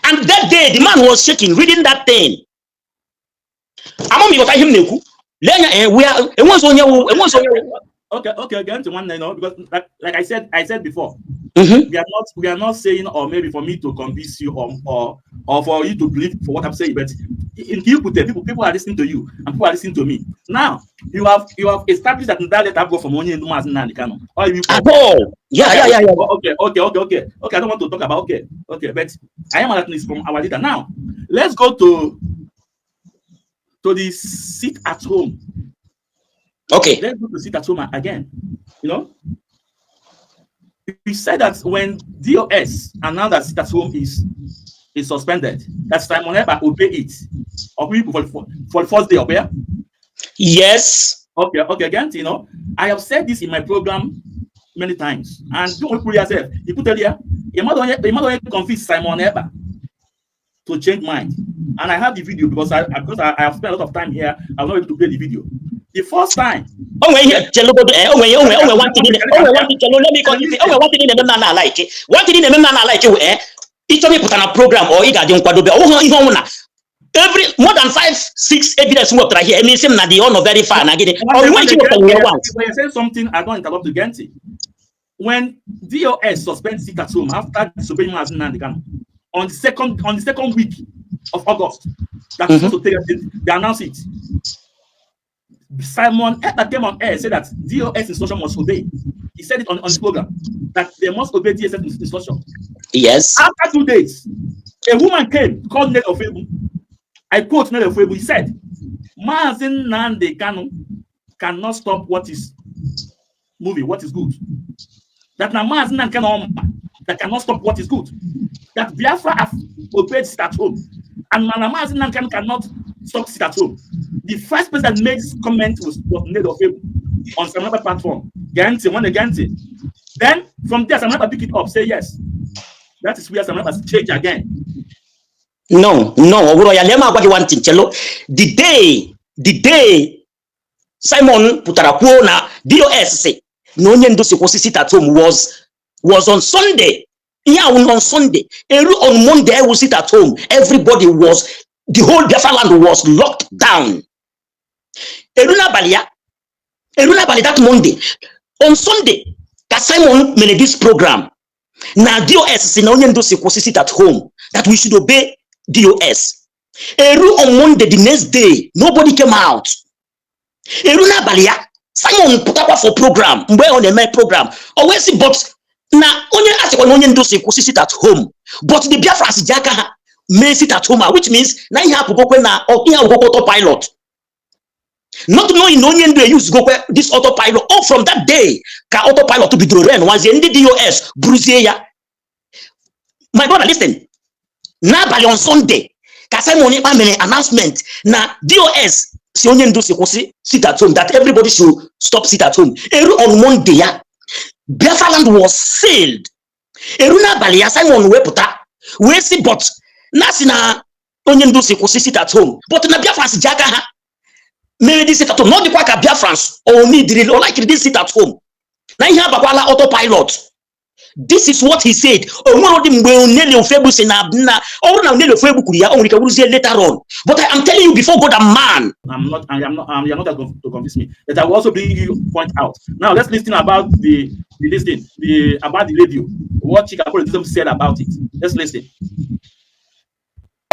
And that day the man was shaking reading that thing. Ama m ịghọta ihe m na-ekwu. Lee anya, we are enweghị onye wụ, enweghị onye wụ. Okay, get to one because like I said before, we are not saying or maybe for me to convince you or for you to believe for what I'm saying, but in you put it, people are listening to you and people are listening to me. Now you have established that that letter go from Onye Ndu Mazi Nnamdi Kanu. Or you At all. Yeah. Okay. I don't want to talk about, okay, but I am that is from our leader. Now, let's go to the sit at home. Okay. Let's go to sit at home again. We said that when DOS announced that sit at home is suspended, that Simon Ekpa obey it. Or people for the first day, okay? Yes. Okay, again, I have said this in my program many times. And don't put yourself. You put earlier, you might only convince Simon Ekpa to change mind. And I have the video because I have spent a lot of time here. I'm not able to play the video. The first time O nwere ihe, chelugodo, o nwere one thing, o nwere one thing, chelu, let me cut you. O nwere one thing na-eme m na like, one thing na-eme m na like wụ ịchọrọ ịpụta na program or ị ga-adị nkwadobe. Ọ bụghị ihe ọnwụ na every more than five six evidence m wepụtara here, eme isi m na the honor very far na gịnị ọ nweghị ike iwepụta nwere once. When you say something, I don't interrupt you, Genti. When DOS suspends sit at home after disobeying Mazi Nnamdi Kanu, on the second week of August, that's supposed to take, they announce it. Simon Ekpa came on air, said that DOS instruction must obey. He said it on the program that they must obey DSS instruction. Yes. After 2 days, a woman came called Ned Ofebu. I quote Ned Ofebu. He said, "Mazi Nnamdi Kanu cannot stop what is moving, what is good. That now Mazi Nnamdi Kanu that cannot stop what is good. That Biafra have obeyed sit at home. And Mazi Nnamdi Kanu cannot stop sit at home." The first person that made this comment was Ned Ofebu on some other platform. Guarantee, one guarantee. Then from there, some pick it up, say yes. That is where some change again. No, ọ bụrụ ya, lee m agwa gị one thing, chelo. The day Simon pụtara kwuo na DOS si na onye ndu si kwụsị sit at home was on Sunday. Ihe awụ on Sunday. Eru on Monday ewu sit at home. Everybody was, the whole Biafra land was locked down. Eru n'abalị ya, eru n'abalị that Monday, on Sunday ka Simon mere this program na DOS si na onye ndu si kwụsị sit at home, that we should obey DOS. Eru on Monday, the next day, nobody came out. Eru n'abalị ya, Simon pụtakwa for program. Mgbe ọ na-eme program, o wee sị but na onye asịkwa na onye ndu si kwụsị sit at home, but the Biafrans ji aka ha mee sit at home a, which means na ihe apụgokwe na ihe agwụgokwe autopilot, not knowing na onye ndu eyuzugokwe this autopilot. All from that day ka autopilot bidoro ren nwazie ndị DOS buruzie ya. My brother, listen. N'abalị on Sunday ka Simon Ekpa mere announcement na DOS si onye ndu si kwụsị sit at home, that everybody should stop sit at home. Eru on Monday ya, Biafra land was sealed. Eru n'abalị ya, Simon wee pụta wee sị but na sị na onye ndu si kwụsị sit at home, but na Biafrans ji aka ha mere this sit at home, na ọ dịkwa ka Biafrans o nidiri o like this sit at home, na ihe abakwala autopilot. This is what he said. O nwere ụdị mgbe Nelly Ofegbu si na ọ bụrụ na Nelly Ofegbu kwuru ya, o nwere ike wụrụzie later on, but I am telling you before God and man. I'm not, I am not, you're not going to convince me. But I will also bring you point out. Now let's listen about the listening, the about the radio. What Chika Politicism said about it. Let's listen.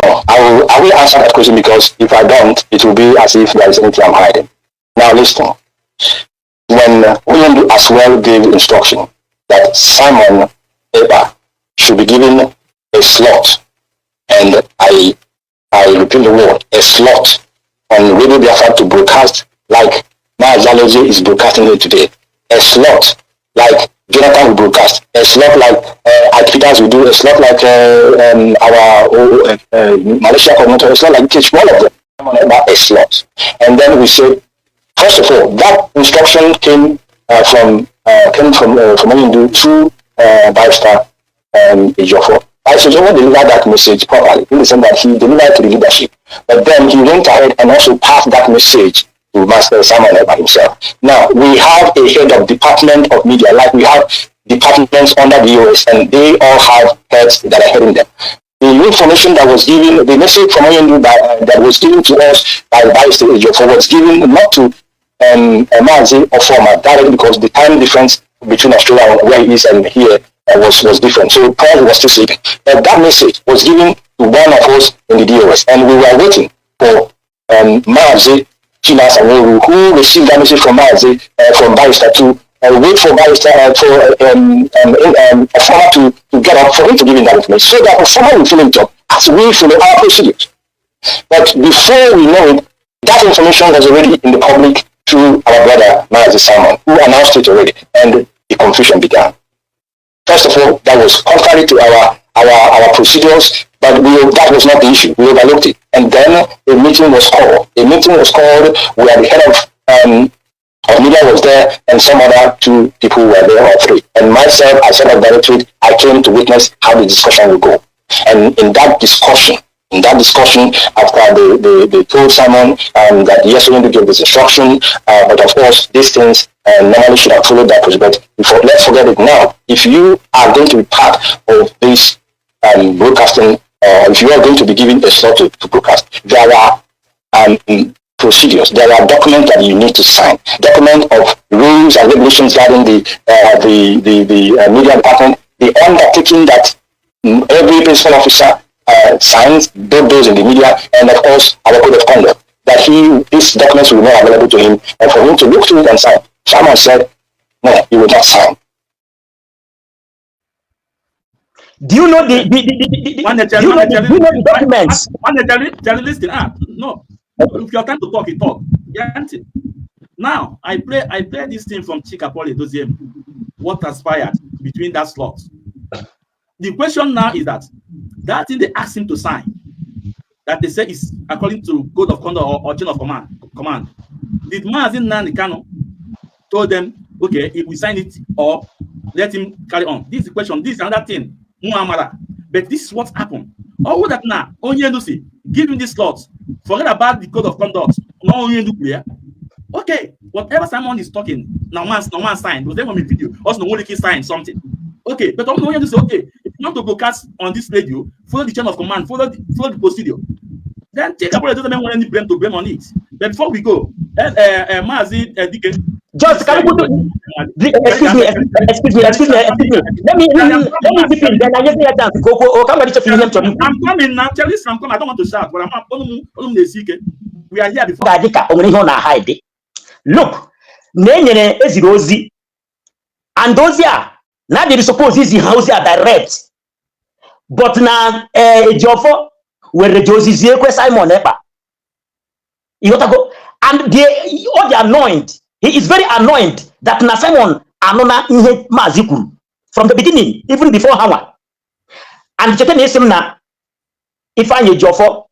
I will answer that question because if I don't, it will be as if there is anything I'm hiding. Now listen. When William as well gave instruction that Simon Ekpa should be given a slot, and I repeat the word, a slot on Radio Biafra to broadcast like Mazi is broadcasting it today. A slot like Jonathan will broadcast, a slot like Ike Peters will do, a slot like our Malaysia coordinator, a slot like each one of them, about a slot. And then we said, first of all, that instruction came from Onyendu to Barrister Ejiofor. Barrister Ejiofor delivered that message properly, in the sense that he delivered to the leadership. But then he went ahead and also passed that message to Master Simon Ekpa himself. Now, we have a head of department of media, like we have departments under the US, and they all have heads that are heading them. The information that was given, the message from Onyendu that was given to us by Barrister Ejiofor was given not to Mazi Ofoma directly because the time difference between Australia where he is and here was different. So Paul was still sleeping. But that message was given to one of us in the DOS, and we were waiting for Mazi Chinasa Nworu, who received that message from Mazi, from Barrister to wait for Barrister, for Ofoma to get up for him to give him that information, so that Ofoma will follow it up as we follow our procedures. But before we know it, that information was already in the public through our brother Mazi Simon, who announced it already, and the confusion began. First of all, that was contrary to our procedures, but that was not the issue. We overlooked it. And then a meeting was called. A meeting was called where the head of media was there and some other two people were there, or three. And myself, as head of directorate, I came to witness how the discussion will go. And in that discussion, after they told Simon that yes, we need to give this instruction, but of course, these things normally should have followed that procedure. But before, let's forget it now. If you are going to be part of this broadcasting, if you are going to be given a slot to broadcast, there are procedures, there are documents that you need to sign, document of rules and regulations guiding the media department, the undertaking that every principal officer signs, both those in the media, and of course our code of conduct. that these documents will be made available to him and for him to look through it and sign. Simon said, no, he will not sign. Do you know the, do you know the documents? One, listen, no. If you're trying to talk, you talk. Now, I play this thing from Chika Paul Edoziem, what transpired between that slot. The question now is that thing they asked him to sign, that they say is according to code of conduct or chain of command. Did Mazi Nnamdi Kanu told them, okay, if we sign it or let him carry on? This is the question. This is another thing. Muamara. But this is what happened. All that now, Onyendu, give him this slot. Forget about the code of conduct. No Onyendu clear. Okay, whatever Simon is talking, now one sign. Was there from a video? Also, no one sign something. Okay, but Onyendu say, okay, if you want to broadcast on this radio, follow the chain of command, follow the procedure. Then take up doesn't want any blame to blame on it. But before we go, Mazi Dike. Just can you put excuse me. Let me dip in. Then I just need a chance. Go. Come on, I'm coming now. Tell this I'm coming. I don't want to shout, but I'm we are here before. Look, na-enyere eziri ozi and ozi a na dey suppose izi ha ozi a direct, but na Ejiofor were ji ozi zie ekwe Simon Ekpa. Ịghọtago? And they all dey annoyed. He is very annoyed that na Simon anụna ihe Maazị kwuru from the beginning, even before ha nwa. And cheta na esi m na Ifeanyi Ejiofor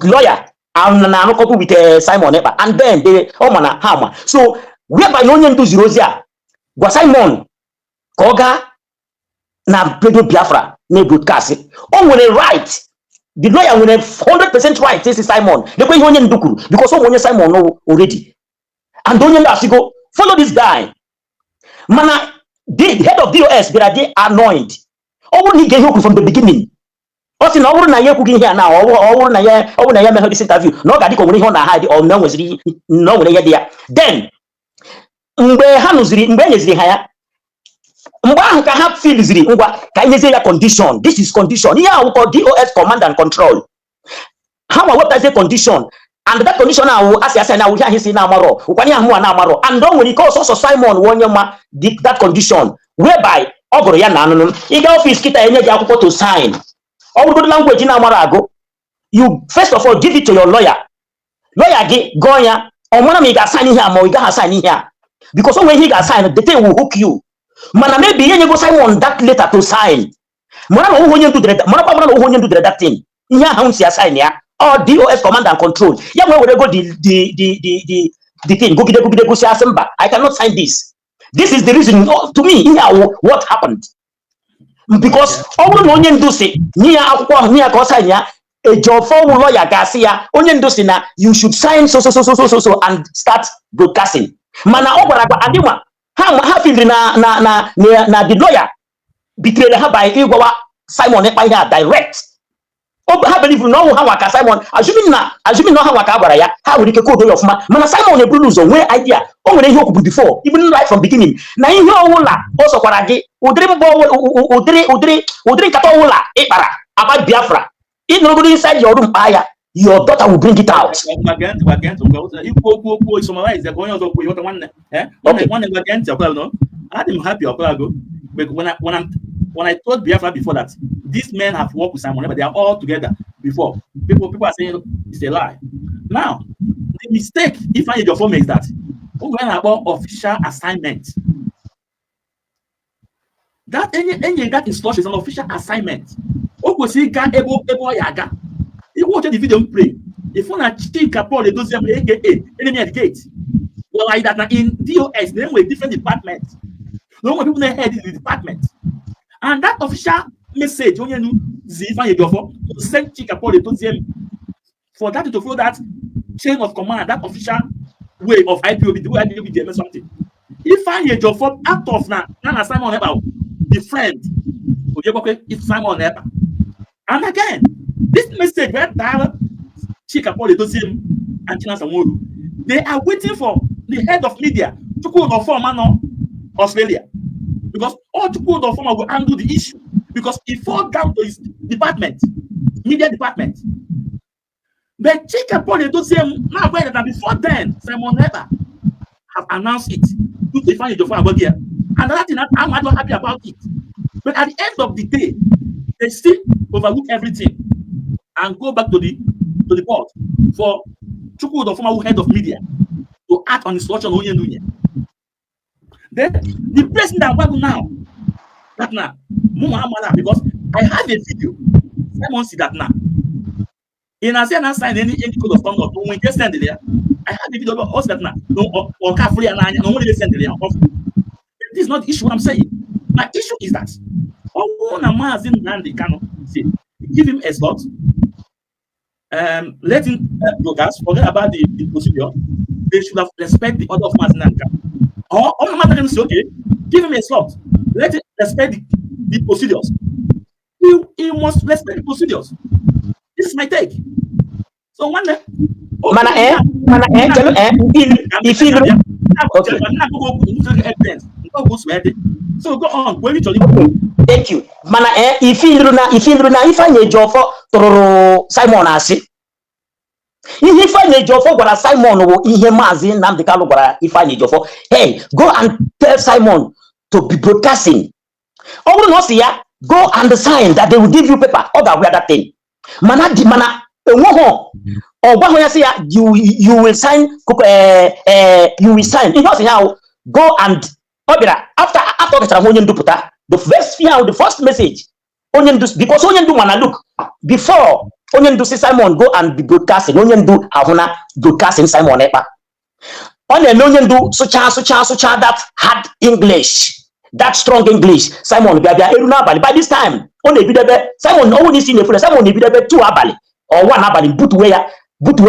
lawyer and na-arụkọkwu with Simon Ekpa, and then they ọ ma na ha ma. So whereby na onye ndu ziri ozi a gwa Simon ka ọ gaa na Radio Biafra na broadcast, o nwere right, the lawyer nwere 100% right isi Simon lekwa ihe onye ndu kwuru, because ọ onye Simon already, and onye ndu asịgo follow this guy. Mana the head of DOS bịara dị annoyed. Ọ bụrụ na ị ga ihe okwu from the beginning, ọ sị na ọ bụrụ na ya ekwughị ihe a na ọ bụrụ na ya emeghe this interview na ọ ga-adị ka o nwere ihe ọ na-hide ọ na nweziri na o nwere ihe dị ya. Then mgbe ha nụziri, mgbe e nyeziri ha ya, mgbe ahụ ka ha filiziri ngwa ka enyezie ya condition. This is condition. Ihe ahụ kọ DOS command and control. Ha ma wepụtazie condition, and that condition ahụ asị asị na ahụ ihe ahụ si na-amarọ ụkwanye ahụ a na-amarọ, and o nwere ike ọsọsọ Simon wụ onye ma that condition, whereby ọ gụrụ ya na anụnụ. Ịga ọfịs kịta enye gị akwụkwọ to sign, ọ bụrụgodo language na-amara agụ, you first of all give it to your lawyer. Lawyer gị gụọ ya, ọ mara ma ị ga-asign ihe a ma ị gaghị asign ihe a, because o nwere ihe ị ga-asign, the thing will hook you. Mana maybe ihe nyego Simon that letter to sign, mara na onwe onye ndu dere, marakwa mara na onwe onye ndu dere that thing, ihe ahụ si asign ya, ọ DOS command and control ya nwee were go the thing gụgide gụgide gosi asị mba, I cannot sign this. This is the reason to me ihe awụ what happened, because ọ bụrụ na onye ndu si nye ya akwụkwọ ahụ nye ya ka ọ sign ya, Ejiofor wụ lawyer ga-asị ya onye ndu si na you should sign so so so so so so and start broadcasting. Mana ọ gwara agwa adịnwa ha filiri na na na na the lawyer bitere ha by ịgwawa Simon Ekpa ihe a direct. Ha believe na ọnwụ ha nwa ka Simon, assuming na ha nwa ka a gwara ya, ha nwere ike kodo ya ọfụma. Mana Simon eburu ụzọ nwee idea, o nwere ihe o kwuru before, even right from beginning, na ihe ọwụla ọ sọkwara gị, ụdịrị mbọ ụdịrị nkata ọwụla ị kpara about Biafra, ị nọrọgodo inside your room kpaa ya, your daughter will bring it out. I'm happy, when I told Biafra before that these men have worked with Simon, but they are all together before. People are saying it's a lie. Now, the mistake if I your is that we're about official assignment. That any that instruction is an official assignment. You watch the video play. If you want to Chika Paul Edoziem, aka enemy at the gate. Well, like that now in DOS, they were different departments. No more people head in the department. And that official message, only knew Ifeanyi Ejiofor to send Chika Paul Edoziem for that to follow that chain of command, that official way of IPOB, the way IPOB did something. Ifeanyi Ejiofor out of now, now Simon Ekpa, the friend, if Simon Ekpa. And again, this message where Chika Paul Edoziem and Chinasa Nworu, they are waiting for the head of media, Chukwuka Ofoma, Australia, because all Chukwuka Ofoma will handle the issue, because it falls down to his department, media department. But Chika Paul Edoziem now aware that before then, Simon Ekpa have announced it. To Ifeanyi Ejiofor agwa ya. Another thing that I'm not happy about it. But at the end of the day, they still overlook everything and go back to the board for Chukwudo, former head of media, to act on instruction onye ndu. Then the person that gwa now that now mụ amara, because I have a video Simon see that now in as na sign any code of conduct when they send there. I have a video of us that now no or ka free na anya no one dey send there. This is not the issue. What I'm saying, my issue is that ọ bụrụ na Maazị Nnamdi Kanu say give him a slot, let him broadcast, forget about the procedure. They should have respect the order of Maazị Nnamdi Kanu. Or Maazị Kanu say, okay, give him a slot, let him respect the procedures. He must respect the procedures. This is my take. So nwanne Mana chelu, ifilu. Okay. So go on, where you chọrọ. Thank you. Mana ifilu na Ifeanyi Ejiofor tụrụrụ Simon asị. Ihe Ifeanyi Ejiofor gwara Simon bụ ihe Maazị Nnamdi Kanu gwara Ifeanyi Ejiofor: "Hey, go and tell Simon to be broadcasting." Ọ bụrụ na ọ sị ya go and sign that they will give you paper, ọ ga-agwa ya that thing. Mana dị mana enweghị ọ gwahụ ya sị ya you will sign, you will sign. Ihe ọ sị ya ahụ, go and ọ bịara after ọ gachara hụ onye ndupụta the first ihe ahụ, the first message onye ndu, because onye ndu mana look before onye ndu si Simon go and be broadcasting, onye ndu ahụ na broadcasting Simon Ekpa ọ na-eme onye ndu sụcha sụcha sụcha that hard English, that strong English. Simon bịa bịa eru n'abalị. By this time ọ na-ebido ebe Simon ọnwụ n'isi na-efere. Simon na-ebido ebe 2 abalị or 1 abalị butuwe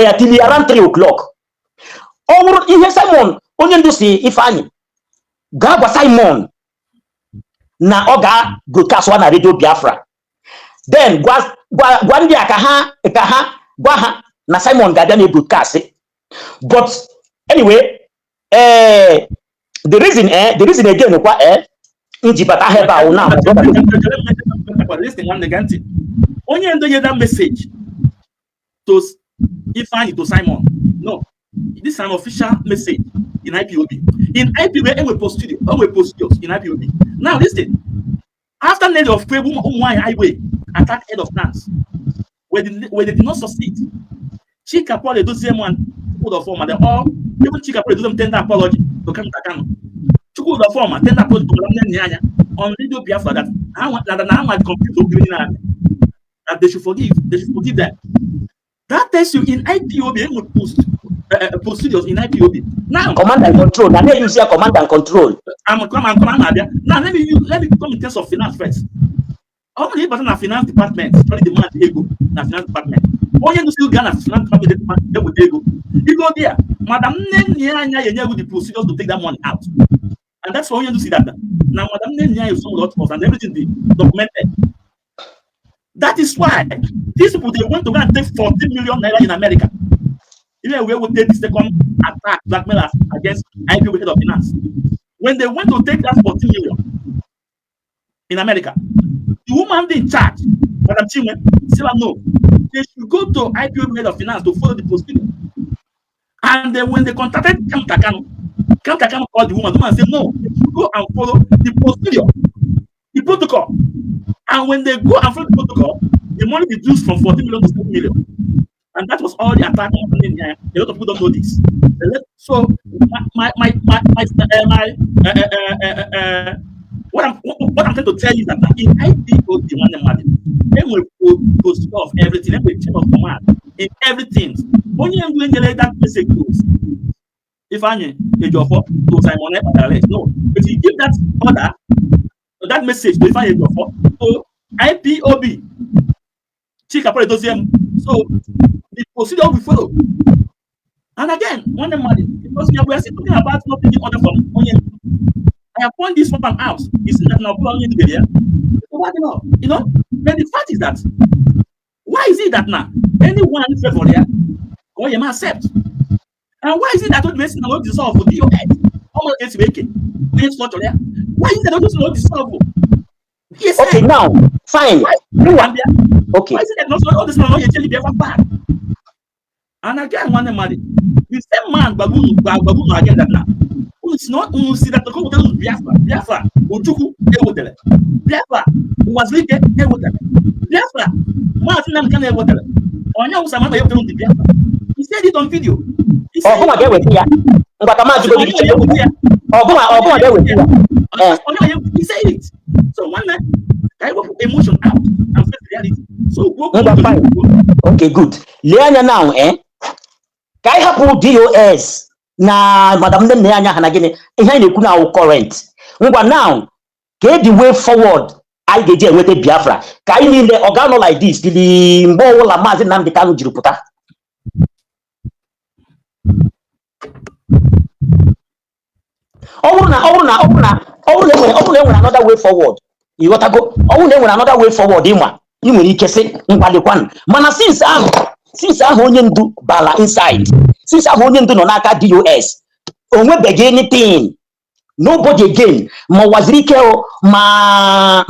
ya till around 3 o'clock. Ọ bụrụ ihe Simon onye ndu si Ifeanyị gaa gwa Simon na ọ ga broadcast na Radio Biafra, then gwa ndị a ka ha gwa ha na Simon ga-abịa na broadcast. But anyway, the reason again kwa m ji bata ha ebe ahụ na Listen, nwanne, gee ntị. Onye ndu nye that message to Ifeanyi, to Simon, no, this is an official message in IPOB. In IPOB enwe procedure, enwe procedures in IPOB. Now listen, after Nelly of Kwebu ụmụ nwanyị highway attack head of plans where they did not succeed, Chika Paul Edoziem and Chukwudo Forma, they all, even Chika Paul Edoziem tender apology to Kanunta Kanu. Chukwudo Forma tender apology to Madam Nyanya on Radio Biafra that na ha confused obi na that they should forgive them. That tells you in IPOB enwe post procedures in IPOB. Now command and control na na-use ya, command and control. I'm abịa. Now let me come in terms of finance first. Ọ bụrụ na ịbata na finance department chọrọ demand ego na finance department, onye nduzi gaa na finance department eweta ego igo there, Madam Nne Anya ya enye you the procedures to take that money out. And that's why onye nduzi that na Madam Nne Anya is some lot of and everything dey documented. That is why these people, they want to go and take 40 million naira in America, even wey will take the second attack, blackmailers against IPOB head of finance. When they went to take that 40 million in America, the woman in charge, Madam Chinwe, said no, they should go to IPOB head of finance to follow the procedure. And then when they contacted Kanunta Kanu, Kanunta Kanu called the woman. The woman said no, they should go and follow the procedure, the protocol. And when they go and follow the protocol, the money reduced from 40 million to 7 million. And that was all the attack on A lot of people don't know this. So my what I'm trying to tell you is that in IPOB, one man, enwere procedure of everything, enwere chain of command in everything. Onye ndu enyere that message to Ifeanyi Ejiofor to Simon Ekpa direct. No, but he give that order, that message to Ifeanyi Ejiofor to IPOB Chika Paul Edoziem. So the procedure we follow. And again, one man, because we are still talking about not taking order from onye. I have pointed this one out. You see that now onye ndu there. But the fact is that why is it that now anyone favor there, or you must accept? And why is it that all the not dissolve for DOS? How much is making? Why is it that those not dissolve? Yes, Okay, now, fine. Why, Okay. Why is it that not all this not yet back? And again, nwanne mmadụ, the same man gwara unu, gwara unu again that na unu si na unu si that ka wetara unu Biafra. Biafra Ojukwu ewetara, Biafra Uwazuruike ewetara, Biafra Maazị Nnamdi Kanu ewetara, onye awụsa ma ewetara unu Biafra. He said it on video. He said Ọgụnwa it. Ga-eweta ya. Ngwa, ka maazị Onye godi chere. eweta ya. Ọgụnwa, ọgụnwa ga-eweta ya. Eh. Onye, he said it. So nwanne, ka anyị wepụ emotion out and face reality. So kwuo. Ngwa, fine. Okay, good. Lee anya now, eh, ka anyị hapụ DOS na madam nne nna ya anya ha na gịnị ihe anyị na-ekwu na awụ current. Ngwa, now, ka the way forward anyị ga-eji enweta Biafra, ka anyị niile ọ ga-anọ like this till mgbe ọbụla Maazị Nnamdi Kanu jiri pụta. Ọ bụrụ na ọ bụrụ na enwere another way forward, ịghọtago? Ọ bụrụ na enwere another way forward, ịma ị nwere ike sị ngwalekwanụ, mana since ahụ onye ndu bala inside, since ahụ onye ndu nọ n'aka DOS, o nwebeghị anything, nobody again, ma Uwazuruike o, ma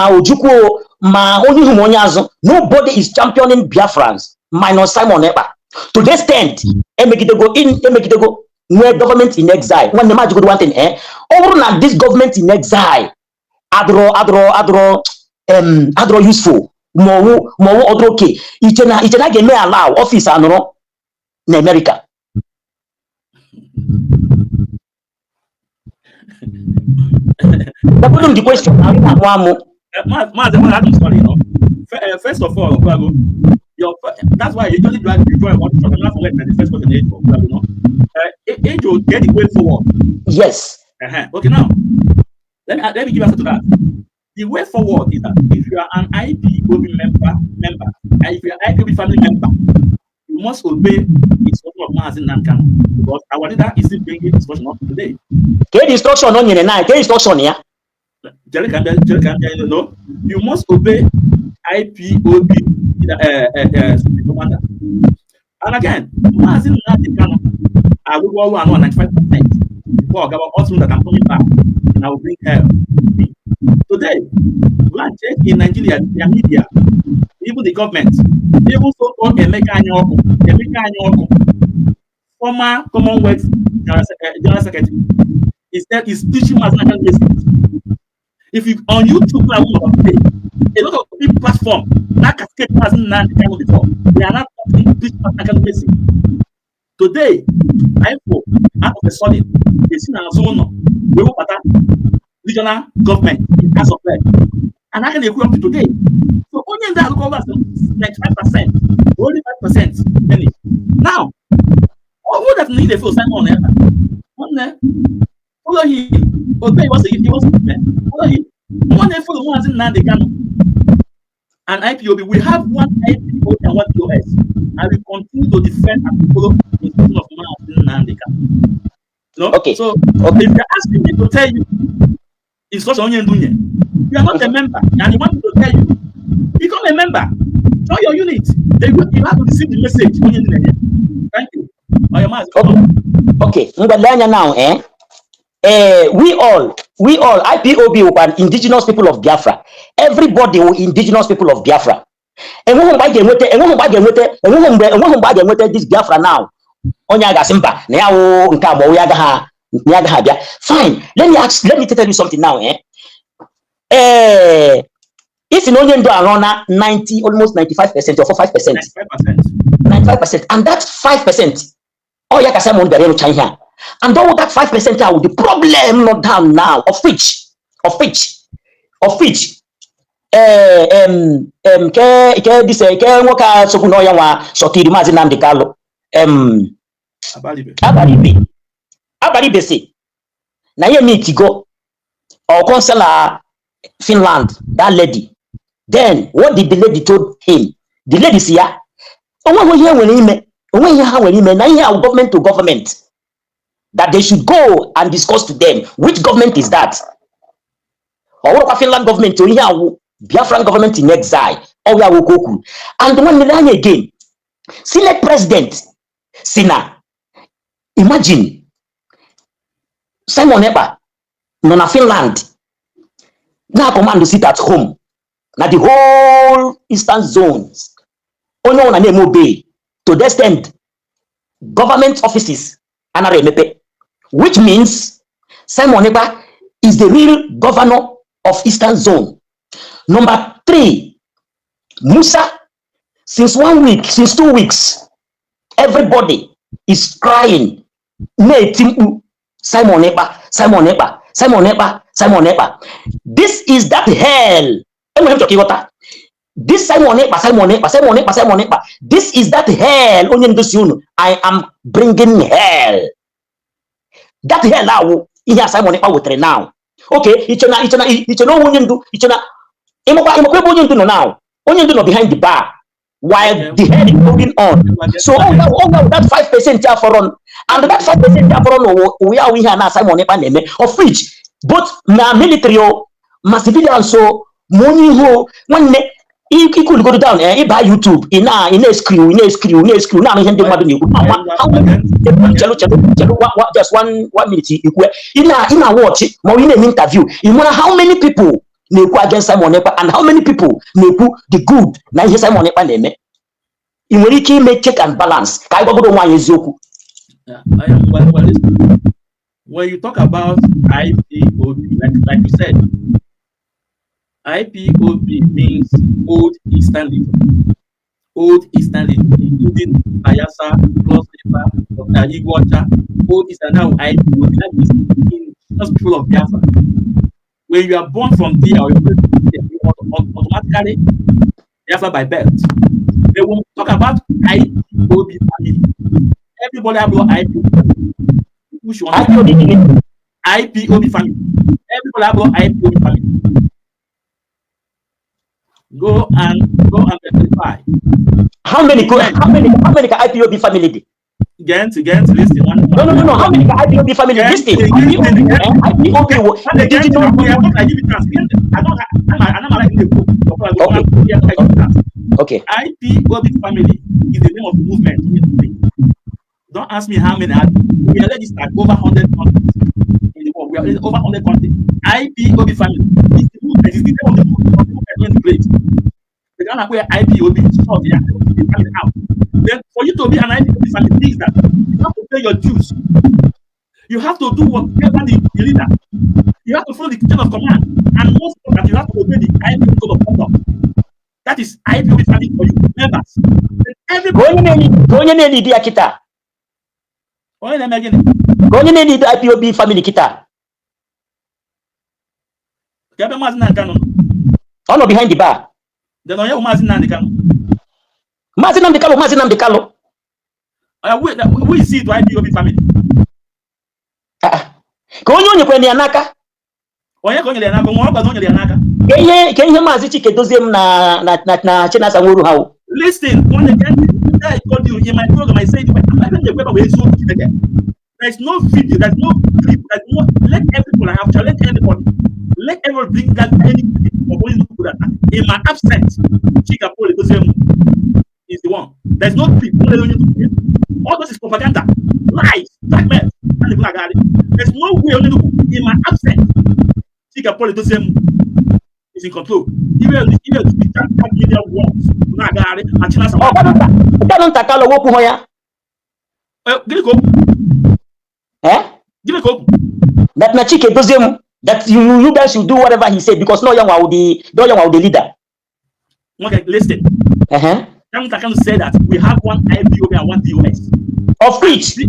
Ojukwu o, ma onye ihu ma onye azụ, nobody is championing Biafrans minus Simon Ekpa. To the extent emegidego in emegidego nwee government in exile. Nwanne m, ajụgodo one thing, eh, ọ bụrụ na this government in exile adịrọ useful, ma ọwụ ọdụrọ oke iche na a ga-eme allow office anọrọ na America. That the question na amụ amụ. Maazị, I'm sorry, no. First of all, Okwago, that's why you usually drag you join one shot. I'm not forgetting the first question, age, Okwago, no. Age will get the way forward. Yes. Okay, now let me give answer to that. The way forward is that if you are an IPOB member, and if you are IPOB family member, you must obey the instruction of Maazị Nnamdi Kanu, because our leader is still bringing instruction up to today. Ka instruction o nyere na ka instruction ya? Jerry Jerry Kambia, no, you must obey IPOB commander. And again, Maazị Nnamdi Kanu arụgo ọrụ anọ 95% before Ogawa also that I'm coming back and I will bring help. Today, go and check in Nigeria, their media, even the government, even so-called Emeka Anyaoku, Emeka Anyaoku, former Commonwealth General Secretary, instead is teaching Maazị Nnamdi Kanu basics. If you on YouTube now today, a lot of big platform that cascade Maazị Nnamdi Kanu before, they are not talking teach Maazị Nnamdi Kanu basics. Today, IPO out of a sudden, esi n'azụ ụlọ wee wepụta regional government in House of Rep. And I can ekwu up to today. So onye ndị arụkọ ọrụ asị 95%, only 5% many. Now, ọ bụrụ that na ị na-efe Simon Ekpa, nwanne, follow him, obey what he wants to do, follow him. Nwanne, follow Maazị Nnamdi Kanu and IPOB. We have one IPOB and one POS, and we continue to defend and follow the instruction of Maazị Nnamdi Kanu. No? Okay. So if you're asking me to tell you instruction onye ndu nye, you are not a member, and you want me to tell you, become a member, join your unit. Then you have to receive the message onye ndu na-enye. Thank you. Oya, Maazị. Okay, ngwa, lee anya now, eh, we all IPOB wụkwa indigenous people of Biafra. Everybody wụ indigenous people of Biafra. Enweghị mgbe a ga-enweta this Biafra now, onye a ga-asị mba na ya wụ nke a ma ọ wụ ya agaghị abịa. Fine, let me tell you something now, eh, isi na onye ndu arọ na 90, almost 95% or 45%. 95%. 95%, and that 5% ọ ya ka Simon bịara ịrụcha ihe a, and all that 5% ahụ, the problem not down now, of which ke this ke nwoke a sokwu na ọya nwa sọtiri Maazị Nnamdi Kanu, Abalibe. Abaribe si na ya meetigo or consular Finland, that lady. Then what did the lady told him? The lady si ya onweghị ihe nwere ime, onweghị ihe ha nwere ime na ihe ahụ government to government, that they should go and discuss to them. Which government is that? Ọ bụrụkwa Finland government o, ihe awụ Biafran government in exile. Ọ ya nwoke o kwuru. And nwanne, anya again, Senate president si na imagine Simon Ekpa nọ na Finland na command sit at home na the whole eastern zones, onye ọbụla na-eme obey. To the extent government offices anara emepe, which means Simon Ekpa is the real governor of Eastern Zone. Number three, Musa, since one week, since 2 weeks, everybody is crying, na-eti mkpu, "Simon Ekpa, Simon Ekpa, Simon Ekpa, Simon Ekpa." This is that hell. Enwere m chọrọ ka ịghọta. This Simon Ekpa, Simon Ekpa, Simon Ekpa, Simon Ekpa, this is that hell onye ndosi unu, "I am bringing hell." That hell awụ ihe a Simon Ekpa wetere now. Okay, iche na onye ndu, iche na ịmakwa ebe onye ndu nọ now. Onye ndu nọ behind the bar while the hell is going on. So all that 5% ya fọrọ, and that 5% ya fọrọ n'ụwa ya wụ ihe a na Simon Ekpa na-eme, of which both ma military o, ma civilians o, ma onye ihu o, nwanne, ikulugodo down, eh, ịba YouTube, ị na-eskriw, ị na-eskriw, ị na-eskriw, na-anụ ihe ndị mmadụ na-ekwu. Chelu, chelu, chelu, just one minute. Ikwe ị na watch ma ọ ị na-eme interview, ị mara how many people na-ekwu against Simon Ekpa and how many people na-ekwu the good na ihe Simon Ekpa na-eme. Ị nwere ike ime check and balance ka anyị gwagodo onwe anyị eziokwu. Yeah, I am well, well, listen. When you talk about IPOB, like you said, IPOB means Old Eastern Region. Old Eastern Region, including Bayelsa, Cross River, Dr. Igweocha, Old Eastern, now IPOB, that means indigenous people of Biafra. When you are born from there, or you're born from there, you are automatically Biafra by birth. They will talk about IPOB family. Everybody have IPOB. Which one? IPOB gịnị? IPOB family. Everybody have IPOB family. Go and verify. How many ka IPOB family dị? Get to listen. One, No, how many ka IPOB family? This thing, IPOB, eh, IPOB wụ indigenous. I give you chance. I don't. I'm not like the Okay. Okay. IPOB family is the name of the movement. Don't ask me how many. We are registered over 100 countries in the world. We are over 100 countries. IPOB family is the movement. Is the name of the movement in the place. The Ghana where IPOB short, yeah, the family out. Then for you to be an IPOB family means that you have to pay your dues. You have to do whatever the leader. You have to follow the chain of command. And most important, you have to obey the IPOB code of conduct. That is IPOB family for you, members. Then everybody. Ka onye na-elidi ya kịta. Onye na-eme gịnị? Ka onye na-elidi IPOB family kịta. Ka ebe Maazị Nnamdi Kanu nọ? Ọ nọ behind the bar. Then onye bụ Maazị Nnamdi Kanu? Maazị Nnamdi Kanu, Maazị Nnamdi Kanu. Who is he to IPOB family? Ah, ah. Ka onye o nyekwara ya n'aka. Onye ka o nyere ya n'aka? Nwa ọ gwara na o nyere ya n'aka. Ka ihe Maazị Chike Dozie m na Chinasa Nworu ha wụ. Listen, one again, I told you in my program, I said, I'm not going to. There's no video, there's no clip, there's no. Let everybody, I have challenged everybody. Let everybody bring that any clip of only do that. In my absence, Chika Paul Edoziem is the one. There's no clip. All this is propaganda, lies, blackmail. There's no way only in my absence, Chika Paul Edoziem is in control. Even the media wants. Ọ Kanu nta Kanu wokwu hụ ya. Gịnị ka o kwu? Eh? Gịnị ka o kwu? That na Chike Dozie m, that you guys should do whatever he said because no ya nwa the leader. Okay, listen. Kanu Kanu said that we have one IPOB and one DOS. Of which Chike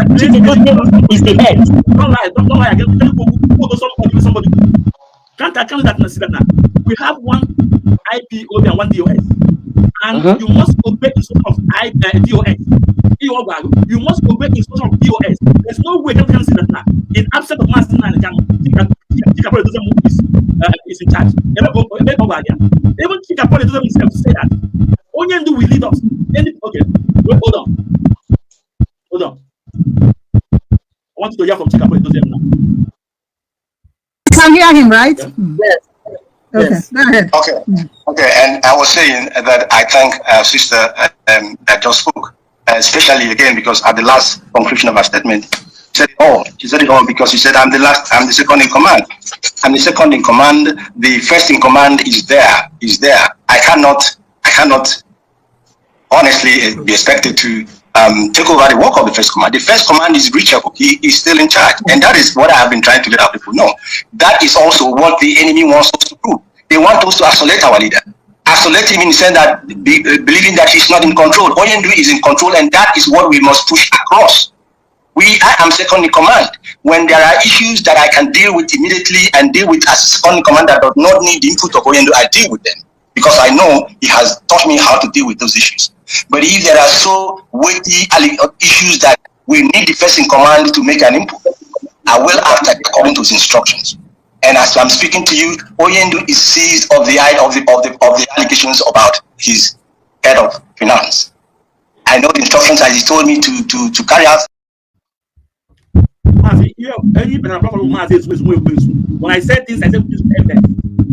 Dozie is the head. Don't lie, don't lie again. Tell people, somebody, somebody. Can't I can't that see that now? We have one IPOB and one DOS. And you must obey instruction of DOS. You must obey instruction of DOS. There's no way you can see that now. In absence of Maazị Nnamdi Kanu, Chika Paul Edoziem is in charge. Even Chika Paul Edoziem himself say that Onyendu will lead us. Okay, wait, hold on. Hold on. I want you to hear from Chika Paul Edoziem now. You can hear him, right? Yeah. Yes. Okay, Yes. go ahead. Okay. And I was saying that I thank sister that just spoke, especially again because at the last conclusion of her statement, she said it all. She said it all because she said, "I'm the last. I'm the second in command. I'm the second in command. The first in command is there. Is there. I cannot. I cannot honestly be expected to take over the work of the first command. The first command is reachable. He is still in charge. And that is what I have been trying to let our people know. That is also what the enemy wants us to prove. They want us to isolate our leader. Isolate him in the sense that believing that he's not in control. Onyendu is in control, and that is what we must push across. I am second in command. When there are issues that I can deal with immediately and deal with as second in command that does not need the input of Onyendu, I deal with them because I know he has taught me how to deal with those issues. But if there are so weighty issues that we need the first in command to make an input, I will act according to his instructions. And as I'm speaking to you, Onyendu is seized of the of the allegations about his head of finance. I know the instructions as he told me to carry out. Maazị, ihe enyi bịara platform Maazị Ezumezu nwa ekwensu. When I said things, I said things with evidence.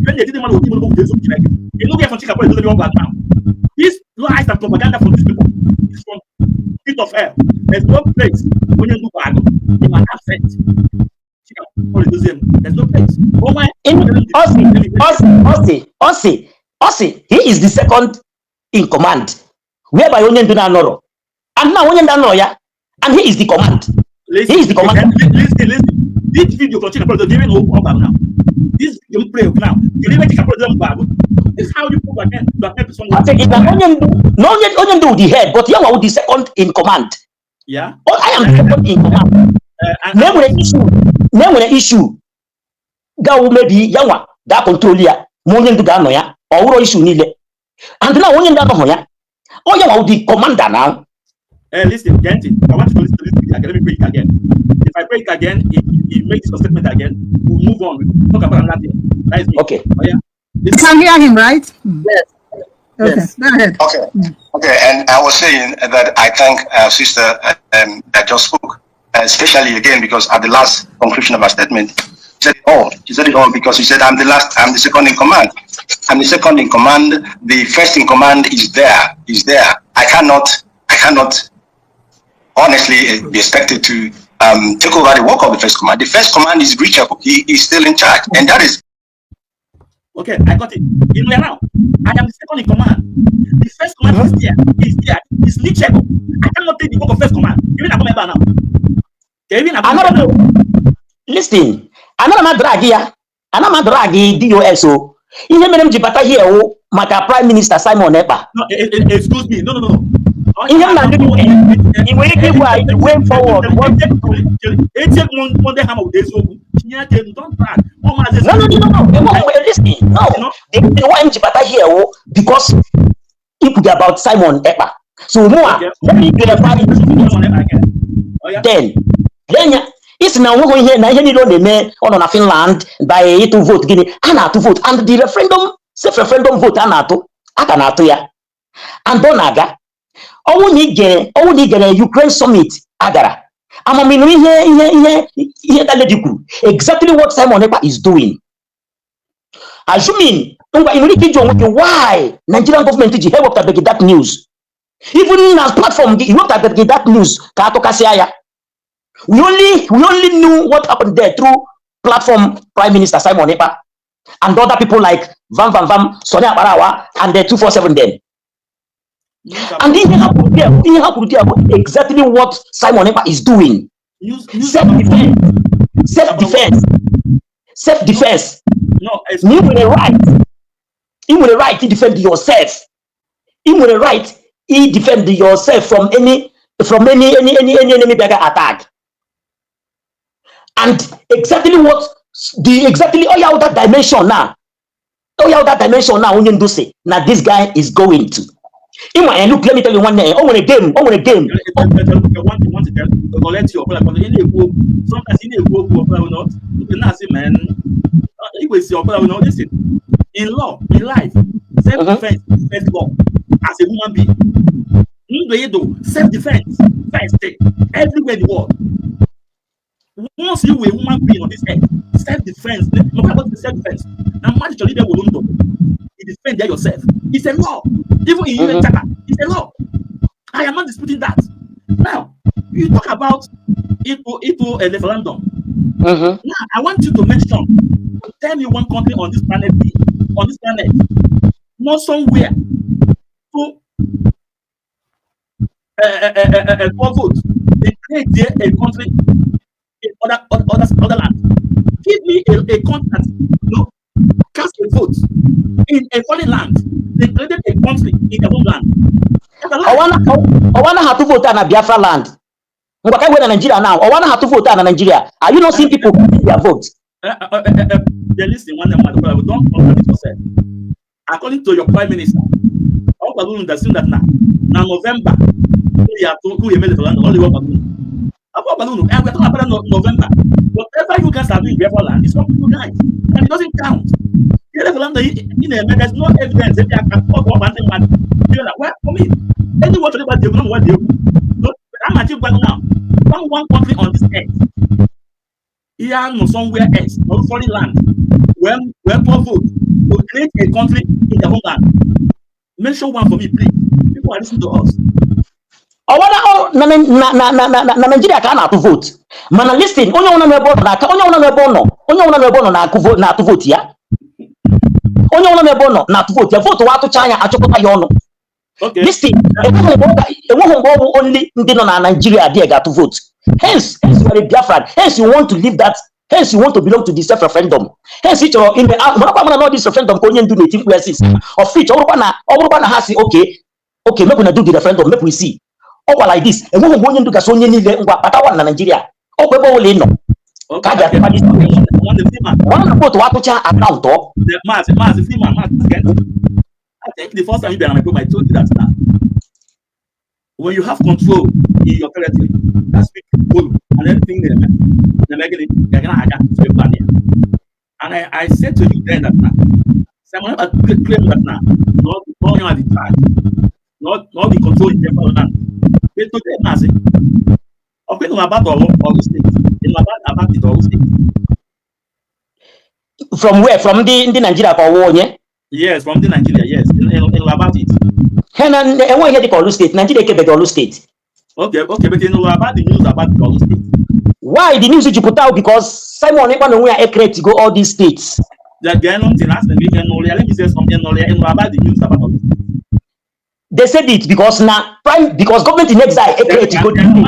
When they didn't want to give me eziokwu Chineke. You look at from Chika Paul Edoziem now. This lies and propaganda from these people is from pit of hell. There's no place when you look at in my absent. Chika Paul Edoziem, there's no place. Oh my. Ọ sị ọ sị ọ sị ọ sị ọ sị he is the second in command, whereby onye ndu na-anọrọ, and now onye ndu anọrọ ya, and he is the command. Listen, He is the commander. Listen, listen. This video from Chika Paul Edoziem giving up now. This video play now. Can you Chika Paul Edoziem? This is how you prove again to help someone. Ọ sị gị na onye ndu na onye ndu the head, but ya nwa the second in command. Oh, I am the second in command. And Na enwere issue, na enwere issue gawu, maybe ya nwa ga control ya, ma onye ndu ga-anọ ya, ọ wụrọ issue niile, and now onye ndu anọghị ya, ọ ya nwa the commander now. Listen, Genti, I want you to listen to this video again. Let me play it again. If I play it again, it makes this statement again. We'll move on. We'll talk about another thing. That is me. Okay. Oh, yeah. You can hear him, right? Yes. Okay, Yes. go ahead. Okay. And I was saying that I thank sister that just spoke, especially again because at the last conclusion of her statement, she said it all. She said it all because she said, "I'm the last. I'm the second in command. I'm the second in command. The first in command is there. Is there. I cannot. I cannot honestly be expected to take over the work of the first command. The first command is reachable. He is still in charge, and that is Okay, I got it. In where now? I am the second in command. The first command is there. Is there. It's reachable. I cannot take the work of first command. Even I come now. Even I come Another now. Listen, ana m drag ya, ana m drag DOS o. Ihe mere m ji bata here wụ maka Prime Minister Simon Ekpa. No, excuse me. No. Ihe m na-ajụ gị, ị nwere ike ịgwa anyị the way forward, what to do? Etie Monday hammer with eziokwu. Tinye aka elu, don't drag. Ọ Maazị No, listen, no, the reason why m ji bata here wụ because ikwuge about Simon Ekpa, so mụa, let me clarify it. Oh, yeah. Then lee isi na onweghị ihe na ihe niile ọ na-eme, ọ nọ na Finland by ịtụ vote. Gịnị a na-atụ vote and the referendum, self referendum vote a na-atụ, a ka na-atụ ya, and ọ na-aga. Ọnwụ na ị gere Ukraine summit a gara, amaminu ihe that lady kwuru, exactly what Simon Ekpa is doing. Assuming, ngwa, ị nwere ike ịjụ onwe gị why Nigerian government ji ha ewepụtabeghị that news, even na platform gị iwepụtabeghị that news ka atụkasịa ya. We only knew what happened there through platform Prime Minister Simon Ekpa and other people like Vam Vam Vam, Sonny Akparawa and the 247 them. And ihe ha kwuru there bụ exactly what Simon Ekpa is doing. News Self-defense, self-defense, self-defense. No, it's Na ị nwere right, ị nwere right to defend yourself. Ị nwere right i defend yourself from any enemy bịaga attack. And exactly what the exactly oya that dimension now, oya that dimension now, onye ndu si na this guy is going to ịma. Eh, look, let me tell you one thing. O nwere game, o nwere game. Want to tell collect your ọbụla ị na-ekwu okwu. Sometimes ị na-ekwu okwu ọbụla will not na-asị man ikwesị ọbụla will not listen. In law, in life, self defense is first law. As a human being, ndụ ịdụ, self defense first everywhere in the world. Once you were a human being on this earth, self defense. No matter what, self defense na mmadụ chọrọ ịbịa were ndụ, you defend yourself. It's a law, even in UN Charter. It's a law. I am not disputing that. Now you talk about into a referendum. Now I want you to mention, tell me one country on this planet, on this planet, not somewhere, so Tụọ vote, they create a country in other land. Give me a country that cast a vote in a foreign land. They created a country in their homeland. That's a lie. Ọwa anaghị atụ vote a na Biafra land. Ngwa, ka na Nigeria now, ọwa anaghị atụ vote a na Nigeria. Are you not seeing people casting their vote? Then listen, one mmadụ, don't contradict yourself. According to your prime minister, ọ gwara unu that that na November who ya atụ, who ya eme referendum. Ọ gwara unu, ọ gwara unu, and we are talking about November. Whatever you guys are doing in Biafra land is up to you guys and it doesn't count. Ihe referendum ị na-eme, there's no evidence ebe aka ọ bụ ọgba ndị mmadụ. You know, well, for me, anyone chọrọ ịgba dị egwu na ụwa dị egwu. No, I'm gwa now, one country on this earth, ihe a nọ somewhere else or foreign land wee tụọ vote to create a country in their homeland. Mention one for me, please. People are listening to us. Ọwa na ọ- na na na na na na Nigeria ka a na-atụ vote. Mana listen, onye ọbụla nọ ebe ọ nọ na-aka, onye ọbụla nọ ebe ọ nọ, onye ọbụla nọ ebe ọ nọ na-akụ vote, na-atụ vote ya. Onye ọbụla nọ ebe ọ nọ na-atụ vote ya. Vote wa atụcha anya, achọkọta ya ọnụ. Listen, enweghị mgbe ọ bụ only ndị nọ na Nigeria dị ga-atụ vote. Hence you are a Biafran, hence you want to leave that, hence you want to belong to the self referendum, hence ị chọrọ ime. Marakwa mara na ọ dị referendum ka onye ndu na-eti mkpu ya since of which ọ bụrụkwa na ha si, okay, make una do the referendum, make we see." Ọkwa like this, enweghị mgbe onye ndu gasị onye niile, "Ngwa, batawa na Nigeria." Ọkwa ebe ọbụla ị nọ ka a ga-atụkwa this. Nwanne Freeman, ọ na vote atụcha akaụntụ ọ. Maazị Freeman, Maazị Kent, I think the first time you been on my program, I told you that now, when you have control in your territory, that speak volume and anything they're gonna to plan here. And I said to you then that now, Simon Ekpa claim that now, not you are the charge, not the control in their land. But today, Maazị, okay, no about Orlu State, you know about the Orlu State. From where? From ndị Nigeria ka ọwụ onye? Yes, from the Nigeria, yes, you know about it. Ha na enweghị ihe dịka Orlu State. Nigeria ekebeghị Orlu State. Okay, but you know about the news about the Orlu State. Why the news ji pụta? Because Simon Ekpa na onwe ya ecreate go all these states. The ntị na asị m ihe n'ụlọ ya. Let me say something n'ụlọ ya. You know about the news about Orlu State. They said it because na prime, because government in exile ecreate go the states.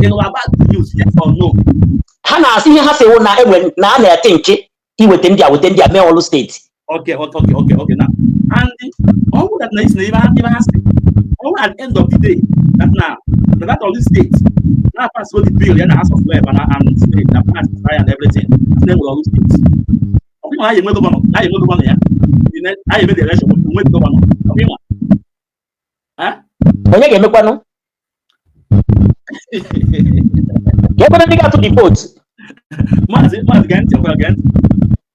You know about the news, yes or no? Ha na-asị ihe ha sịwụ na enwere na a na-ete nke iweta ndị a, weta ndị a mee Orlu State. Okay. Now, and all that na is even has all at the end of the day that now that all these states now pass through the bill in the House of Rep and Senate that pass and everything. And then with all those states. Okay, now you governor, now you governor, yeah. The next, now you made the election, you win governor. Okay, ma. Huh? Onye ga-emekwanụ ka ekwere ndị ga-atụ the vote? Maazị, gee ntị, gee ntị.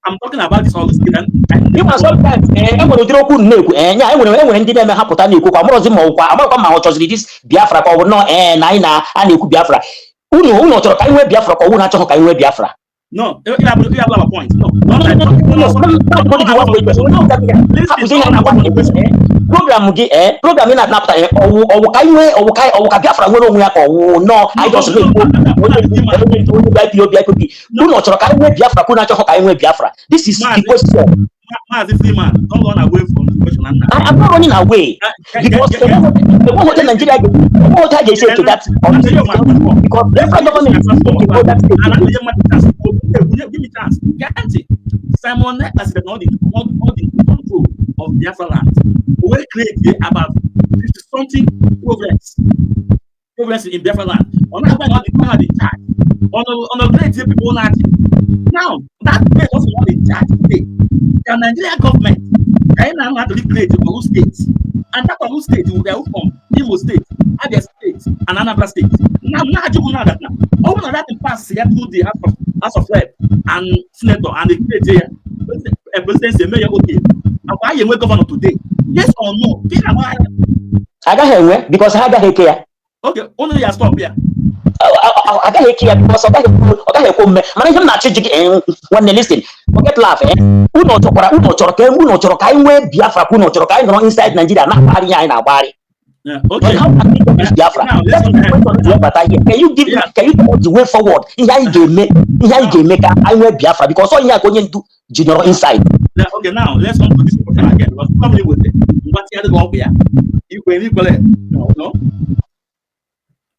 I'm talking about this all state and Ịma, sometimes e nwere ụdịrị okwu na-ekwu nya enwere ndị na-eme ha pụta na-ekwu kwa amụrụzi ma ọkwa amarakwa ma ọ chọziri this Biafra ka ọ bụ nọọ na anyị na a na-ekwu Biafra. Unu chọrọ ka anyị nwee Biafra ka ọ wụ na-achọghị ka anyị nwee Biafra? No, you have a point. No, No, no, no, no, no, no, hapụzi ihe na-agwa gị. Program gị, program ị na-anapụta, ọwụ ka anyị nwee, ọwụ ka Biafra nwere onwe ya, ka ọwụ nọọ anyị just na-ekwu onye onye onye IPOB, IPOB. Unu chọrọ ka anyị nwee Biafra ka unu achọghị ka anyị nwee Biafra? This is the question. Maazị Freeman, don't run away from the question. Anna. I'm not running away because enweghị otu Nigeria enweghị otu a ga-esi eto that, because Biafra government is that state. Give me chance. Gee Simon Ekpa said not in control of Biafra land. We create about 50 something province in Biafra land. On that one, not the charge. On the great people not now that place also not in charge today. The Nigeria government can now actually create Orlu State, and that Orlu State will be from Imo State, Abia State, and Anambra State. Now, you know that now. All of that pass here through the House of Rep and Senator and the create here. President say, "Mayor, okay." And why you governor today? Yes or no? Agaghị enwe because ha agaghị eke ya. Okay, only ya stop here. Agaghị eke ya because ọ gaghị ekwe omume. Mana ihe m na-achọ iji gị, nwanne, listen, forget laugh. Unu chọrọ ka anyị nwee Biafra ka unu chọrọ ka anyị nọrọ inside Nigeria na-agbagharị ihe anyị na-agbagharị? Yeah, But okay. how can we get this Biafra? Now, Let's listen, bata here. Can you give Yeah. Can you tell us the way forward? Ihe anyị ga-eme, ihe anyị ga-eme ka anyị nwee Biafra, because ọ ihe a ka onye ndu ji nọrọ inside. Now, okay, now let's come to this question again because probably with it. What the other go ya? Ikwe ikwele. No.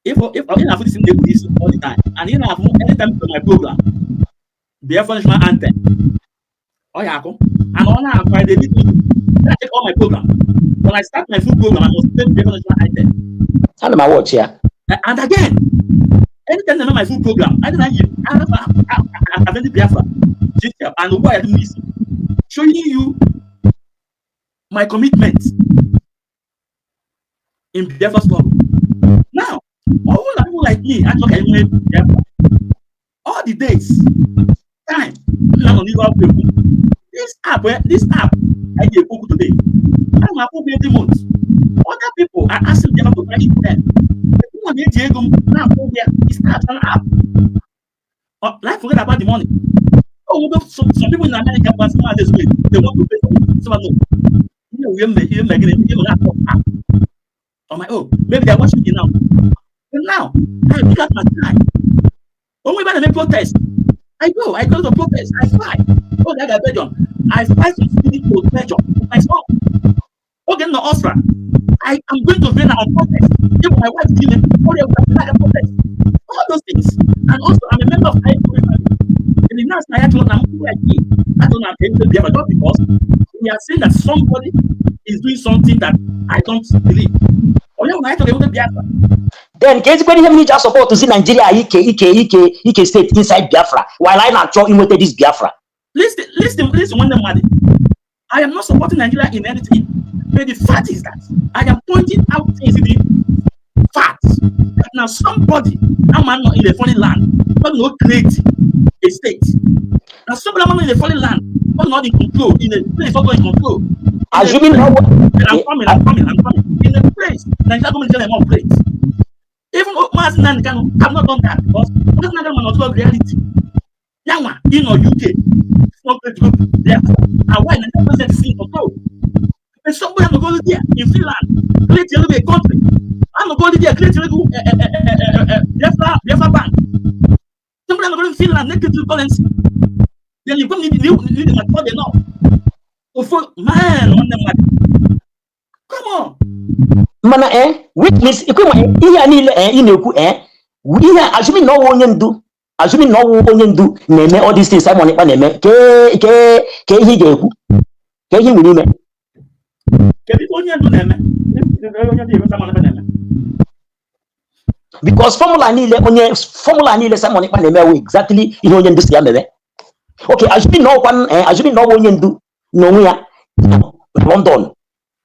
If you have this in the police all the time, and you have anytime to my program, Biafra national anthem. Oh yeah, and on our Friday, I check all my program. When I start my food program, I must play Biafra national anthem. Ana m awatch ya. And again, anytime I know my food program, I don't know I have Biafra, GTF, and why I do this, showing you my commitment in Biafra struggle. Now, all the people like me, actually, can Biafra. All the dates, time, now on the this app, this app, I get today. I'm a every month. Other people are asking Biafra to buy it them. People na-eji ego m na-akwụ ụgwọ ya. It's not an app. Like, forget about the money. Oh, well, some people in America want some this way. They want to pay for it. Some no. You know, you may not app on my own. Maybe they're watching me now. But now, I pick up my time. Only when I make protest, I go to protest. I fight. Oh, I got Belgium. I fight from Sweden to Belgium with my son. Okay, no, Austria. I am going to Vienna on protest. Even my wife is in oh, they will protest. All those things. And also, I'm a member of IPOB family. In the next I don't know I don't know just because we are saying that somebody is doing something that I don't believe. Oh, yeah, I thought Biafra. Then ka ezikwana ihe mere iji support zi Nigeria ike ike ike ike state inside Biafra while anyị na-achọ inweta this Biafra? Listen, listen, listen, nwanne mmadụ. I am not supporting Nigeria in anything. But the fact is that I am pointing out things in the facts. That now somebody, a man not in a foreign land, but no create a state. Now somebody man in a foreign land, but not in control, in a place not in control. In a Assuming place, now I'm coming, I'm coming, I'm coming. In a place, Nigeria government tell them operate. Even Mazi Nnamdi Kanu have not done that because Mazi Nnamdi Kanu not reality. Yanwa, in or UK, it's not going to go there. And why Nigeria president is in control? And somebody has to go there in Finland, create a little country. I'm not going there, create a little Biafra, Biafra bank. Somebody has to go to Finland, make it to currency. Then you come need mature enough. Ofu man on them. Come on. Mana which means ikwe ma ihe a niile ị na-ekwu ihe a, assuming na ọwụ onye ndu, assuming na ọwụ onye ndu na-eme all these things Simon Ekpa na-eme, ke ke ke ihe ị ga-ekwu, ke ihe ị nwere ime? Kedu ife onye ndu na-eme? Onye ndu eme Simon Ekpa na-eme? Because formula niile onye formula niile Simon Ekpa na-eme wụ exactly ihe onye ndu si ya mere. Okay, assuming na ọkwa assuming na ọwụ onye ndu n'onwe ya nọ na London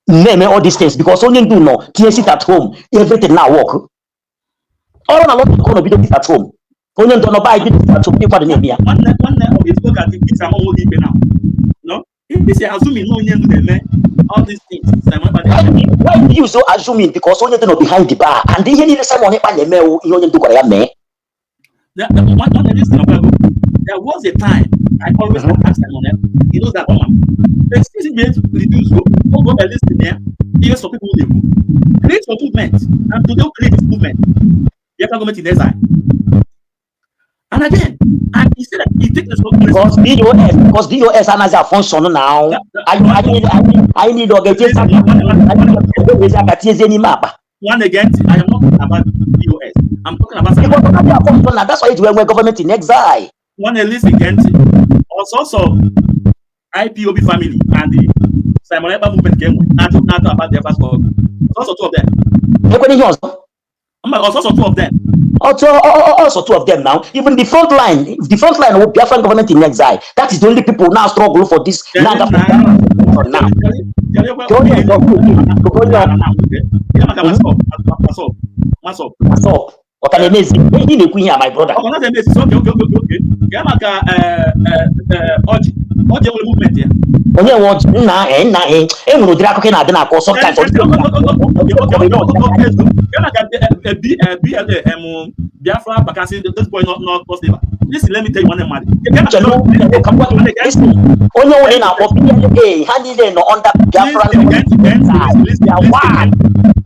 na-eme all these things, because onye ndu nọ tinye sit at home, everything na work. Ọrụ na London ka ọ nọ bido sit at home, onye ndu nọ ba bido sit at home, ịkwado na-eme ya. Nwanne, nwanne, ọ bụ ifo ka nkịta ama onwe gị ikpe now. No? If you assuming na onye ndu na-eme all these things Simon Ekpa Why na-eme. Why do you so assuming? Because onye ndu nọ behind the bar and ihe niile Simon Ekpa na-eme wụ ihe onye ndu gwara ya mee. One, listen, Obago. There was a time I always ask Simon Ekpa. He knows that one. But since he made reduce, go, go, go, listen here. Here's some people who create your movement, and today create this movement. The government in exile. And again, and he said that he take responsibility. Because DOS anaghị function now. Anyị anyị anyị niile ọ ga-etinyezi aka, anyị ga-ezi aka tinyezie n'ime akpa. One again, I am not talking about DOS. I'm talking about Because ọ naghị function na that's why eji wee nwee government in exile. One listen again. Also, IPOB family and the Simon Ekpa movement came not not about their first struggle. Also two of them. Ekwena ihe ọzọ. Also two of them. Also, also two of them now. Even the front line, the front line of Biafran government in exile. That is the only people now struggle for this. Now, for now. Ka onye ọzọ, ka onye Masop. Masop. Ọ ka na-emezi ihe ị na-ekwu ihe a, my brother? Ọ na emezi. Okay. Ka maka ọjị ọjị enwere movement ya. Onye nwe ọjị nna, nna, e nwere ụdịrị akụkọ ị na-adị na-akọ sometimes. Ọ dị Biafra Bakassi, this boy not not silver. Listen, let me tell you one man. Chelu, ka m gwa gị, listen, onye nwere na-akpọ BLA, ha niile nọ under Biafra. They are one.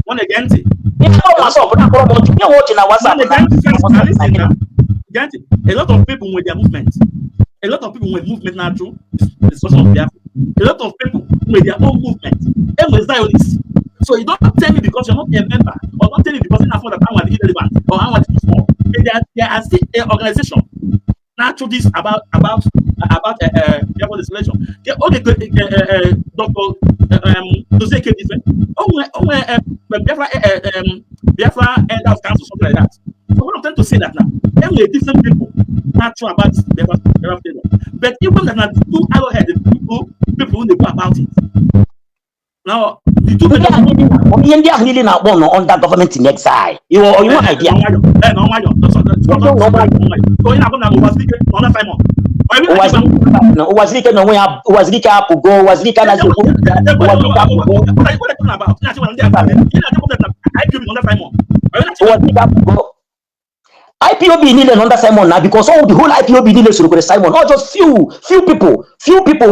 One again. Ihe ọ WhatsApp na-akpọrọ m ọjị, nye nwe ọjị na WhatsApp na A lot of people with their movement. A lot of people with movement now through the destruction of Biafra. A lot of people with their own movement. And with Zionists. So you don't tell me because you're not a member, or don't tell me because you're not that I'm irrelevant or I'm too small. There are still an organization now through this about Biafra distillation. Okay, Dr. Dozie came different. Oh, Biafra Elders Council, something like that. So what I'm trying to say that now, there were different people not sure about this Biafra freedom. But even that now, the two arrowhead, the people who they go about it. Now, the two Ndị ahụ niile na-akpọ, ihe ndị ahụ niile na-akpọ nọ under government in exile. You want idea? Eh, no, nwayọ. So, onye na-agwa m na Ụwazirike nọ na Simon. Ụwazirike na onwe ya, Ụwazirike apụgo, Ụwazirike anaghị ekwu, Ụwazirike apụgo. Ụwazirike apụgo. IPOB niile nọ under Simon na because all the whole IPOB niile sorokwere Simon, not just few people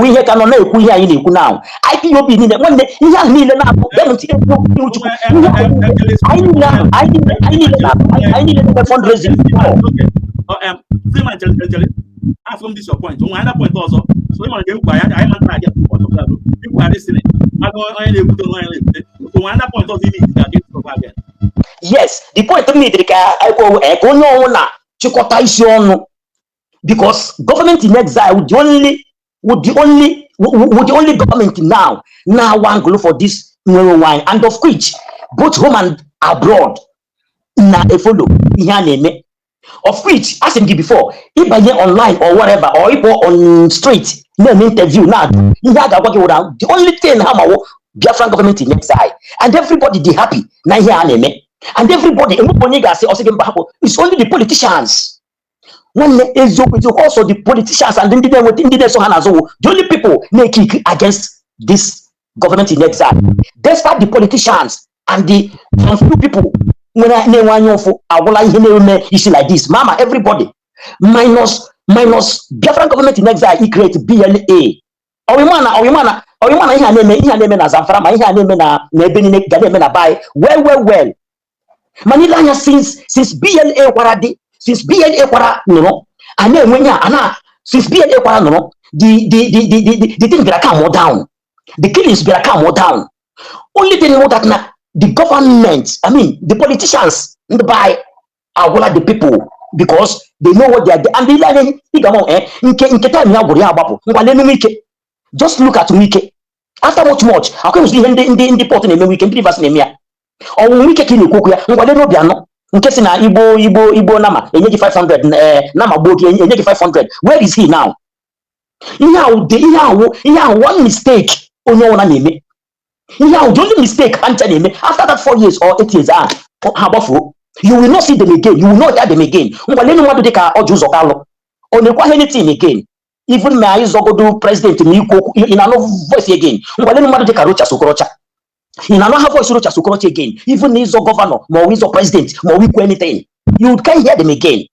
ihe ka nọ na-ekwu ihe anyị na-ekwu now. IPOB niile, nwanne, ihe ahụ niile na-abụ gee m ntị, eziokwu ihu Chukwu, ihe ahụ niile anyị niile ahụ anyị niile na anyị niile na-eme fundraising before. Freeman, chere, chere. From this your point. Onwe another point ọzọ. So ị mara nke nkwa ya anyị ma ntara aga people are listening. Maka onye na-ekwute, onye na-ekwute. So onwe another point ọzọ ị need ga get again. Yes, the point m neediri ka ekwe ka onye ọnwụ na chịkọta isi ọnụ, because government in exile would the only government now na-awa for this nwere onwe anyị, and of which both home and abroad na-efolo ihe a na-eme, of which asị m gị before, ịbanye online or whatever or ịpụ on street na-eme interview na ihe a ga-agwa gị wụra, the only thing ha mawo Biafran government in exile, and everybody dey happy na ihe a na-eme, and everybody enwepụ onye ga-asị ọsị gị mba hapụ. It's only the politicians, nwanne, eziokwu eziokwu. Also the politicians and ndị na-enweta ndị na-eso ha n'azụ wụ the only people na-ekick against this government in exile, despite the politicians and the some few people nwere na-enwe anya ụfụ agwụla ihe na-eme isi like this mama. Everybody minus Biafran government in exile i create BLA. Ọwịmana ihe a na-eme, ihe a na-eme na Zamfara, ma ihe a na-eme na ebe niile ga na-eme na bai well well well. Mana ile anya, since BLA kwara dị, since BLA kwara nụrụ a na-enwe ihe a na, since BLA kwara nụrụ, the thing bịara calm down, the killings bịara calm down. Only thing know that na the government, I mean the politicians, ndị be anyị agwụla the people because they know what they are. And ile anya ị ga-ama nke time ya gwụrụ ya agbapụ. Ngwa, lenu Wike, just look at Wike. After much much akwa ihe ndị port na-eme Wike, ndị Rivers na-eme ya, ọnwụ Wike ka ị na-ekwu okwu ya. Ngwa, lenu Obianọ nke si na igbo igbo igbo nama enye gị 500, nama gbuo gị enye gị 500. Where is he now? Ihe ahụ dị, ihe ahụ one mistake onye ọbụla na-eme, ihe ahụ the only mistake ha ncha na-eme. After that 4 years or 8 years ahụ ha gbafuo, you will not see them again, you will not hear them again. Ngwa, lenu mmadụ dịka Orji Uzor Kalu, ọ na-ekwu anything again, even ma anyị zọgodo president ma ikwu okwu, ị na-anụ voice again? Ngwa, lenu mmadụ dịka Rochas Okorocha, ị na-anụ ha voice Rochas Okorocha again? Even na ịzọ governor ma ọ bụ ịzọ president ma ọ bụ ikwu anything, you can't hear them again.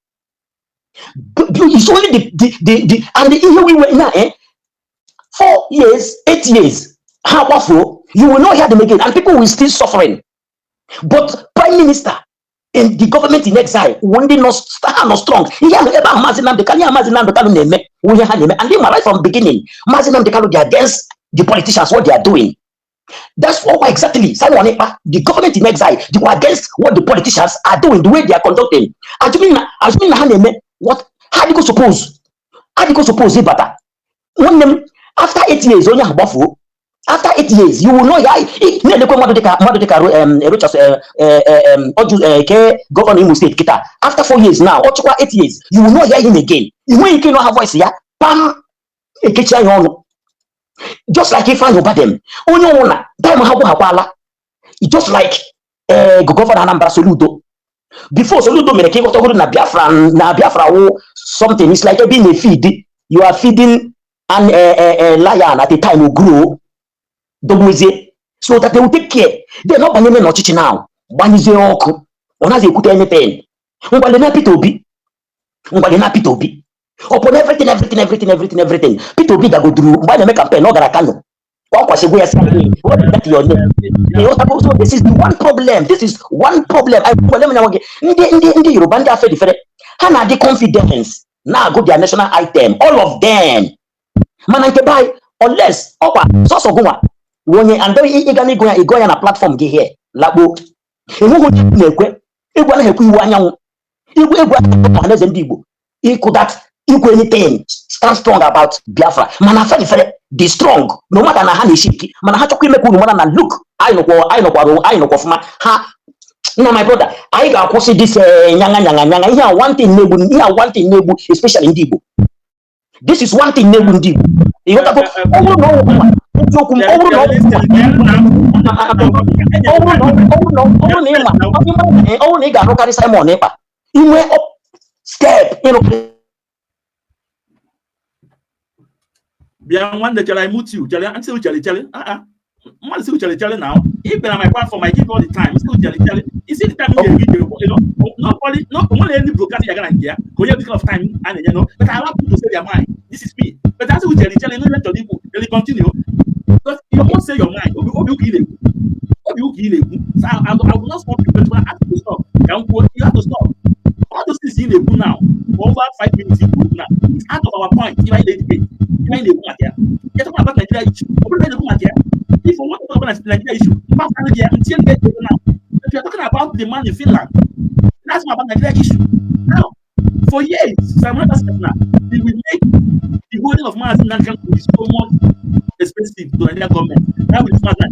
It's only the and ihe we were now, 4 years, 8 years ha gbafuo, you will not hear them again, and people will still suffering. But prime minister in the government in exile wụ ndị nọ, ha nọ strong. Ihe ahụ ebe ahụ Maazị Nnamdi Kanu, ihe Maazị Nnamdi Kanu na-eme wụ ihe ha na-eme, and they ma right from beginning Maazị Nnamdi Kanu dey against the politicians, what they are doing. That's what exactly Simon Ekpa, the government in exile, they were against what the politicians are doing, the way they are conducting, assuming na ha na-eme what ha dịgo suppose, ha dịgo suppose ịbata. Nwanne m, after 8 years onye ahụ gbafuo, after 8 years you will know ya. Na-elekwe mmadụ dịka Rochas Orji ke governor Imo State kịta, after 4 years now, ọ chịkwa 8 years, you will not hear him again. Ị nweghị ike ịnụ ha voice ya pam ekechi anya ọnụ, just like Ifeanyi Ubah. Onye ọnwụ time ha gwụghakwala, just like governor Anambra Soludo. Before Soludo mere ka ịghọtagoro na Biafra wụ something, it's like ebe ị na-efeed, you are feeding. And lion at a time will grow dogbuzie so that they will take care. Then ọ banyere n'ọchịchị now, gbanyụzie ọkụ, ọ naghị ekwute anything. Ngwale na Peter Obi, ngwale na Peter Obi, upon everything, everything, everything, everything, everything, Peter Obi gagoduru mgbe a na-eme campaign, ọ gara Kano, ọ kwasịgwo ya sị, "What is that your name?" Ịghọtago? So this is the one problem, this is one problem. I problem na nwoge ndị Yoruba, ndị Afenifere, ha na-adị confidence na-agụ their national item, all of them. Mana nke be anyị, unless ọkwa sọsọ gụnwa wụ onye and then ịga n'ịgụ ya, ịgụ ya na platform gị here, lakpo enweghị onye na-ekwe egwu anaghị ekwe iwu anyanwụ igwe egwu Ọhaneze Ndị Igbo ịkụ that ikwu anything, stand strong about Biafra. Mana Afenifere dị strong no matter na ha na-esi ike, mana ha chọkwa ime ka unu mara na look, anyị nọkwa, anyị nọkwara, anyị nọkwa ọfụma. Ha nna, my brother, anyị ga-akwụsị this nyanga nyanga nyanga. Ihe a one thing na-egbu, ihe a one thing na-egbu, especially ndị Igbo. This is one thing na-egbu ndị Igbo, ịghọtago? Ọ bụrụ na ọ wụ eziokwu m, ọ bụrụ na ọ ọ bụrụ na ọ bụrụ na ọ bụrụ na ị ma ọ bụrụ na ị ga-arụkarị Simon Ekpa inwe step ịrụkarị. Bịa nwanne, chere, I mute you. Chere, ntị, chere, chere. Ah ah, mmadụ sị chere, chere. Now if been on my platform, I give you all the time. Still chere, chere. You see the time you get, nobody, no only any broadcast ya gara nke ya ka onye this kind of time a na-enye, no. But I allow people to say their mind. This is me. But asị chere, chere, no let ikwu. They continue because you won't say your mind. Obi obi ụka ị na-ekwu, obi ụka ị na-ekwu. So I will not stop you, but when I ask you to stop, ka m kwuo, you have to stop. All those things ị na-ekwu now for over 5 minutes you kwuru now, it's out of our point. If anyị na-edebate, if anyị na-ekwu maka ya, you're talking about Nigeria issue. Ọ bụrụ na na-ekwu maka ya, if you want to talk about Nigeria issue, mgbapụta gị ya ntinye gị ego now. If you're talking about the man in Finland, that's not about Nigeria issue now. For years, Simon Ekpa said now he will make the holding of Mazi Nnamdi Kanu be so much expensive to Nigeria government. That will Mazi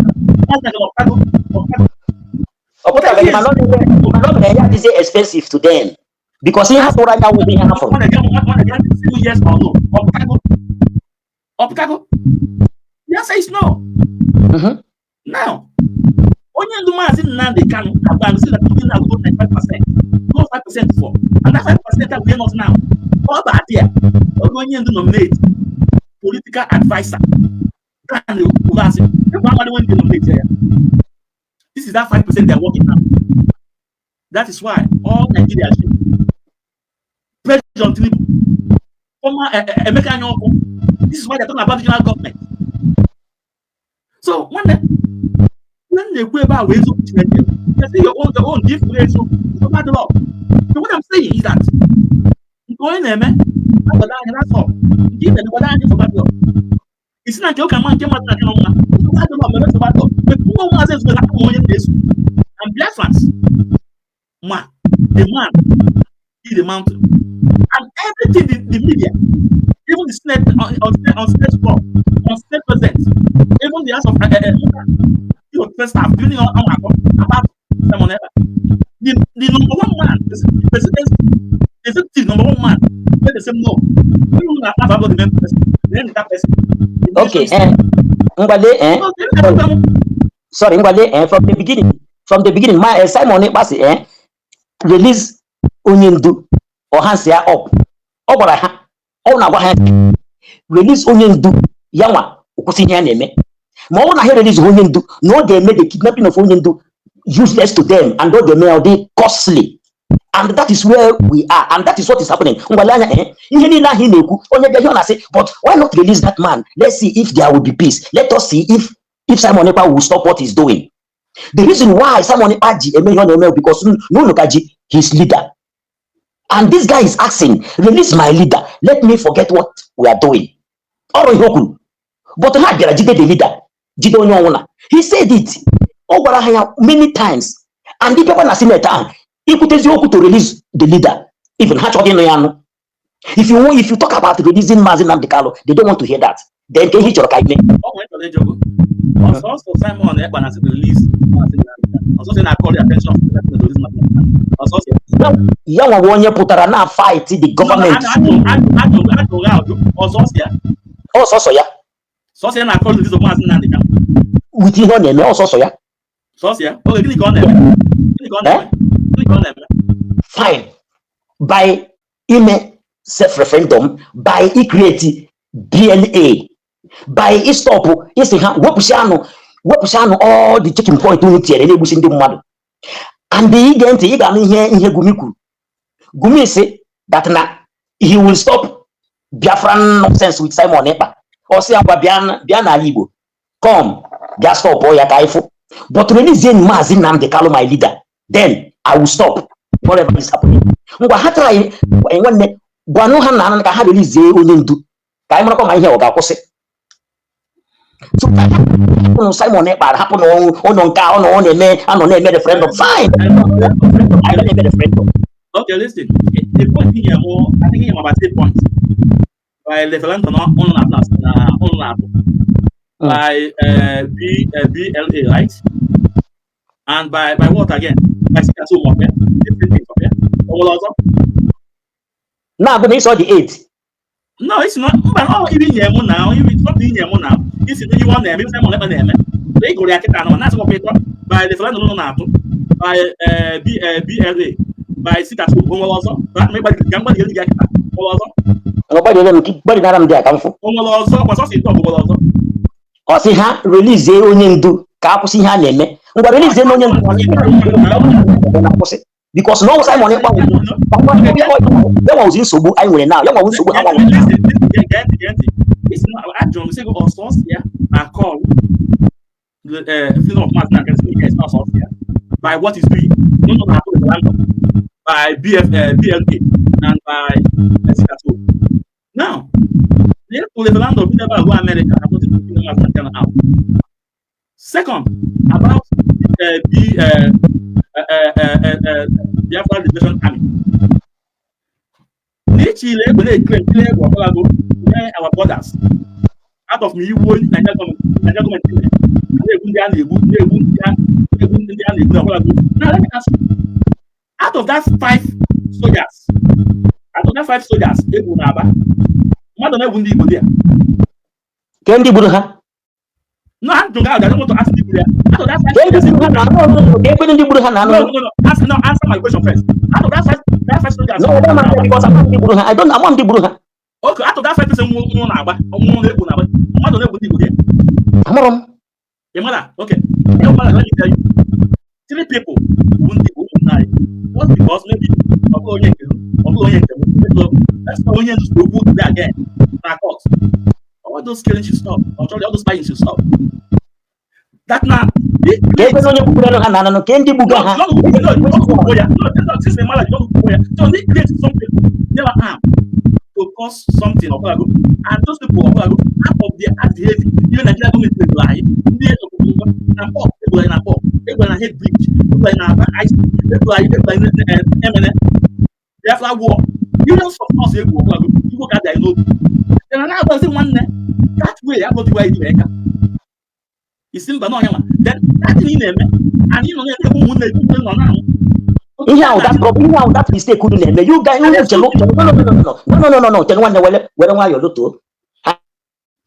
Mazi Nnamdi Kanu Ọkago. Ọ pụtabeghị, mana ọ mana ọ mere ya adịzie expensive to them because ihe ha tụrụ anya wụ ihe ha fụrụ. Ọ na-get few years or no? Ọpụtago, ọpụtago. The answer is no. Now, onye ndu Maazị Nnamdi Kanu agba sị na ndị na-agụ 95%, go 5% for and that 5% are not now. Ọ bụ adị ya oge onye ndu nominate political adviser Dan Ugasi ebe amadị when they nominate ya. This is that 5% they are working now. That is why all Nigeria should President Tinubu, former Emeka Anyaoku. This is why they're talking about regional government. So nwanne, ihe m na-ekwu ebe a wee eziokwu Chineke. You say your own give eziokwu, nsogbu adịrọ. So what I'm saying is that nke onye na-eme agbado anya, that's all. Nke ị na-eme gbado anya, nsogbu adịrọ. Isi na nke ụka mma, nke mmadụ na nke nọ mma, nsogbu adịrọ, mere nsogbu adịrọ. But nwa maazị ezugbo na onye m na-eso and Biafrans ma the man in the mountain and everything, the media, even the Senate on Senate floor, on Senate president, even the House of first staff, even on about Simon Ekpa, the number one man, the president, the executive number one man, let the same no. Even na about the main person, then that person. Okay, ngwale, sorry, ngwale, from the beginning, my Simon Ekpa sị, release onye ndu or hands ya up. Ọ gwara ha, ọ na-agwa ha release onye ndu ya nwa kwụsị ihe ya na-eme. Ma ọ bụrụ na ha release onye ndu, na ọ ga-eme the kidnapping of onye ndu useless to them and ọ ga-eme ọ dị costly. And that is where we are and that is what is happening. Ngwale anya, ihe niile ahụ ị na-ekwu, onye bịa ihe ọ na-asị, "But why not release that man? Let's see if there will be peace. Let us see if Simon Ekpa will stop what he's doing." The reason why Simon Ekpa ji eme ihe ọ na-eme, because n'ụlọ ka ji his leader, and this guy is asking, "Release my leader, let me forget what we are doing." Ọrụ ihe o kwuru, but ha bịara jide the leader, jide onye ọnwụna. He said it, ọ gwara ha ya many times. And ịbịakwa na Senate ahụ ikwutezi okwu to release the leader, even ha chọghị ịnụ ya anụ. If you talk about releasing Mazi Nnamdi Kanu, they don't want to hear that. Then ke ihe ị chọrọ ka ime? Ọ nwere chọrọ ịjụgo ọsọsọ Simon Ekpa na release Maazị Nnamdi Kanu, ọsọsọ na-akọrọ attention to release Maazị Nnamdi Kanu, ọsọsọ. Ya nwa bụ onye pụtara na fight the government. Ajụ ọsọsọ ya. Ọsọsọ ya. Sọsọ ya na-akọrọ release of Maazị Nnamdi Kanu. With ihe ọ na-eme, ọsọsọ ya. Sọsọ ya. Oge gịnị ka ọ na-eme? Gịnị ka ọ na-eme? Gịnị ka ọ na-eme? Fine, by ime self referendum, by create BLA by ịstop, isi ha wepụsị anụ, wepụsị anụ all the checking point unu tinyere na-egbusi ndị mmadụ. And ige ntị, ị ga-anụ ihe Gumi kwuru. Gumi sị that na he will stop Biafran nonsense with Simon Ekpa. Ọ sị ya, ngwa, bịa, bịa n'ala Igbo, come, bịa stop ya ka anyị fụ, but release Maazị Nnamdi Kanu, my leader, then I will stop whatever is happening. Ngwa, ha tara nwanne, gwanụ ha na ka ha release onye ndu ka anyị marakwa ma ihe ọ ga-akwụsị. So hapụnụ Simon Ekpa, hapụnụ ụnụ nke a, ọ nọ, ọ na-eme, anọ na-eme referendum, fine, anyị ga na-eme referendum. Okay, listen. The point here more, I think here about 8 points. By referendum on on by B BLA, right? And by what again? By sit at home, okay? Different things, okay? Or also? Na-agụ na ịsọ dị 8. No, it's not. But oh, even here now, even something here now. It's you want them, Simon Ekpa na-eme. So ị gụrụ ya kịta na na-asị ọkwa by referendum nọ na-atụ by B BLA, by sit at home, onwere ọzọ? Ka m gbalị gị kịta, onwere ọzọ? Gbadịrị m, gbadịnara m dị a ka m fụ. Onwere ọzọ? Gbasọsọ ite ọgụ, nwere ọzọ? Ọ sị ha release onye ndu ka akwụsị ihe a na-eme. Ngwa, release onye ndu na-akwụsị, because na ọnwụ Simon Ekpa ya nwazi nsogbu anyị nwere na ya nwazi nsogbu ha nwanwe. Gee ntị, gee ntị. Isi na ajụrụ m sị gị, ọsọsọ ya na call the freedom of Maazị Nnamdi, yes, not ọsọsọ ya by what is doing no na referendum by BF BLA and by sit at home. Now, the referendum bi ebe a ruo America na what is doing Maazị Nnamdi Kanu out. Second, about B Biafra Liberation Army, n'echile egbe na-ekele ekele egbe ọbụlago near our borders out of iwu Nigeria gọọmenti, Nigeria gọọmenti na-egbu ndị a na-egbu, na-egbu ndị a na-egbu, ndị a na-egbu ọbụlago. Now let me ask you, out of that five soldiers, out of that five soldiers egbu n'Aba, mmadụ na-egbu ndị Igbo dị ya? Ke ndị gburu ha? No, I don't, I don't want to ask ndị gburu ya. Out of that five Ke ndị gburu ha na anụ? Ke ekwe ndị gburu ha na anụ? No, no, no, ask, no, answer my question first. Out of that five soldiers No, I don't know, because ama ndị gburu ha. I don't ama ndị gburu ha. Okay, out of that five person nwụrụ na-agba, nwụrụ na-egbu na-agba, mmadụ na-egbu ndị Igbo dị ya? Amụrụ m. Ị mara? Okay. Ị mara, let me tell you. Three people bụ ndị Igbo, ụmụnna anyị. Just because maybe ọ bụrụ onye nke m, ọ bụrụ onye nke m, so that's why onye ndu okwu today again na court. All those killing should stop. Or all those fighting should stop. That now, Ka ekwe onye gbukwere ha na anụ, ke ndị gbuga ha? No, no, no, no, no, no, no, since the mara, you don't go. So they create some people, never arm to cause something or and those people or out of their heart behavior, even Nigeria government dey lie. Ndị obodo na port, egburu anyị na port, egburu na head bridge, egburu anyị na Aba high school, egburu anyị emene Biafra war. Millions of us egwu ọbụla Igbo ka dị anyị n'obi. Then na-agbazi nwanne that way abụghị anyị dị ka isi mba n'ọnya nwa. Then that thing ị na-eme, anyị nọ na-egbu ụmụnne gị, ụmụnne nọ na-anwụ. Ihe ahụ, that problem, ihe ahụ, that mistake unu na-eme, you guys, unu chelu, chelu, no, no, no, no, no, no, no, no, chelu nwanne, were were nwayọọ lotuo.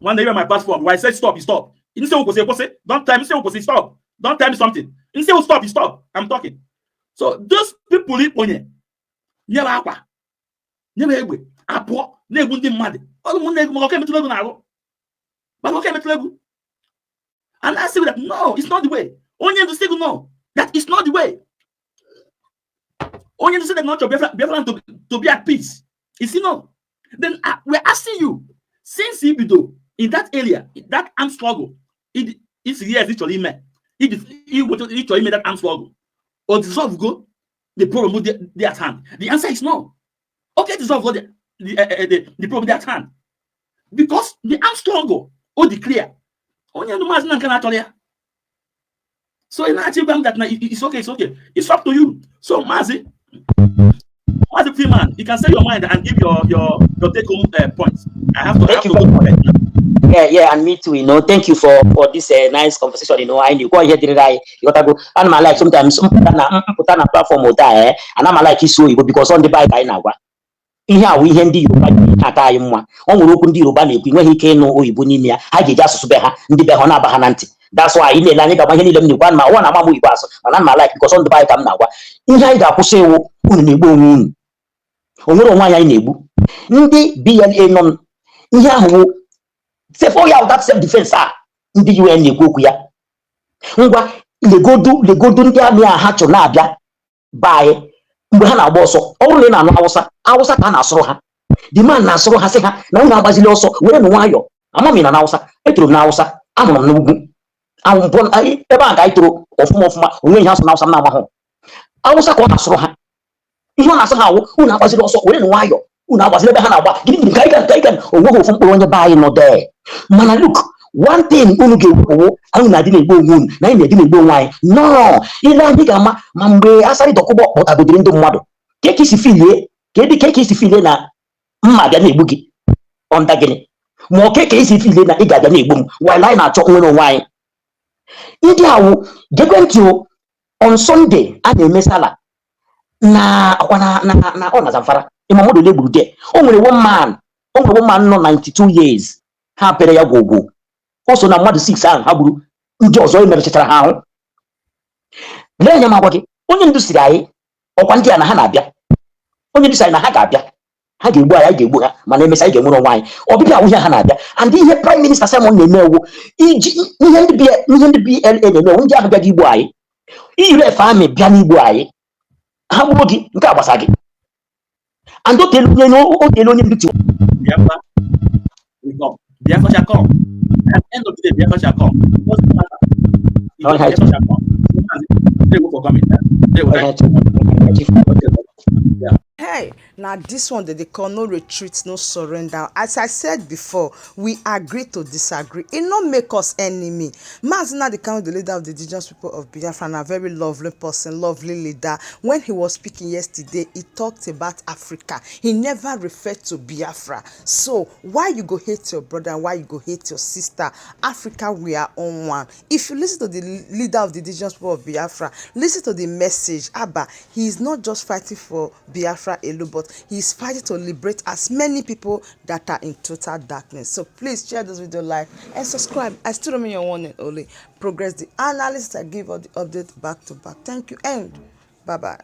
Nwanne, even my platform, why I said stop, you stop. Nsị kwụsị, kwụsị. Don't tell me say kwụsị, stop. Don't tell me something. Nsị stop, you stop. I'm talking. So those people ikponye nyere akwa, nyere egbe, apụọ na-egbu ndị mmadụ, ọrụ ụmụnne egwu, maka ọka emetụla egwu n'arụ, maka ọka emetụla egwu. And I say that no, it's not the way. Onye ndu sị gị no, that is not the way. Onye ndu sị that not your Biafra, Biafra to be at peace. You see, no. Then we're asking you, since ibido in that area, that armed struggle, it is, yes, it's ime. It ime that armed struggle. Or dissolve go the problem with the at hand. The answer is no. Okay, dissolve the problem at hand. Because the armed struggle, or declare, onye ndu Maazị Nnamdi Kanu achọrọ ya. So ị na-achọ ịgwa m that na it's okay, it's okay. It's up to you. So Maazị Freeman, you can say your mind and give your take home points. I have Thank you to go very to much. bed now. Yeah, and me too. Thank you for this nice conversation. I knew go ahead dịrị anyị. Ịghọtago? Ana m like sometimes mpụta na platform ụta ana m like isu oyibo because ọ ndị be anyị ka anyị na-agwa. Ihe a wụ ihe ndị Yoruba ji aka anyị mma. Ọ nwere okwu ndị Yoruba na-ekwu, enweghị ike ịnụ oyibo n'ime ya. Ha ga-eji asụsụ be ha, ndị be ha, ọ na-aba ha na ntị. That's why ị na-ele anyị ga-agba ihe niile m na-ekwu, ana m ụwa na-ama m oyibo asụ, mana ana m like because ọ ndị be anyị ka m na-agwa. Ihe anyị ga-akwụsị iwu, unu na-egbu onwe unu. O nwere onwe anyị, anyị na-egbu. Ndị BLA nọ Ihe ahụ wụ self ya, that self defense a ndị UN na-ekwu okwu ya. Ngwa, legodu, legodu ndị army a ha chụrụ na-abịa be anyị mgbe ha na-agba ọsọ. Ọ bụrụ na ị na-anụ Awụsa, Awụsa ka a na-asụrụ ha. The man na-asụrụ ha, sị ha na unu agbazili ọsọ, were nụ nwayọ. Ama m ị na n'Awụsa, etoro m n'Awụsa, amụrụ m n'ugwu ahụ mbụ ebe a ka anyị toro ọfụma ọfụma. Onwe ihe asụ n'Awụsa m na-amahụ Awụsa ka ọ na-asụrụ ha. Ihe ọ na-asụ ha awụ, unu agbaziri ọsọ, were nụ nwayọ, unu agbaziri ebe ha na-agba gịnị gịnị ka anyị ga ka anyị ga. Onweghị ofu mkpụrụ onye be anyị nọ dee. Mana look, one thing unu ga-ewepụwo, anyị na-adị na-egbu onwe unu na anyị na-adị na-egbu onwe anyị. No ile anyị ga-ama ma mgbe Asari Dokubo kpọtagodiri ndị mmadụ ka isi filie ka edi ka isi filie na mma bịa na-egbu gị ọnda gịnị, ma ọ ka isi filie na ị ga-abịa na-egbu m while anyị na-achọ nwere onwe anyị. Ndị awụ gekwe ntị o. On Sunday a na-eme sala na akwa na ọ na Zamfara, ịma mmadụ ole gburu there? O nwere one man nọ 92 years, ha pere ya gwogwo. O so na mmadụ 6 ahụ ha gburu. Ndị ọzọ emerụchachara ha ahụ. Lee anya, m agwa gị, onye ndu siri anyị ọkwa ndị a na ha na-abịa. Onye ndu siri anyị na ha ga-abịa, ha ga-egbu anyị, anyị ga-egbu ha, mana emesịa anyị ga-enwere onwe anyị. Ọbịbịa awụ ihe ha na-abịa. And ihe Prime Minister Simon na-eme ewu iji ihe ndị BLA na-eme ewu, ndị ahụ bịaghị igbu anyị, iyiri efe amị bịa n'igbu anyị, ha gbuo gị, nke a gbasa gị. And o telu onye ndu tiwa. Biafra will come. Biafra shall come. At the end of the day, Biafra shall come. It doesn't matter. All right. Biafra shall come. They will for coming. They will. Okay. Yeah. Hey, na this one dem dey call no retreat, no surrender. As I said before, we agree to disagree. E no make us enemy. Mazi Nnamdi Kanu, the leader of the Indigenous People of Biafra, na very lovely person, lovely leader. When he was speaking yesterday, he talked about Africa. He never referred to Biafra. So why you go hate your brother and why you go hate your sister? Africa, we are on one. If you listen to the leader of the Indigenous People of Biafra, listen to the message. Abba, he is not just fighting for Biafra alone, but he is fighting to liberate as many people that are in total darkness. So please share this video, like and subscribe. I still remain your one and only Progress the Analyst. I give all the updates back to back. Thank you and bye bye.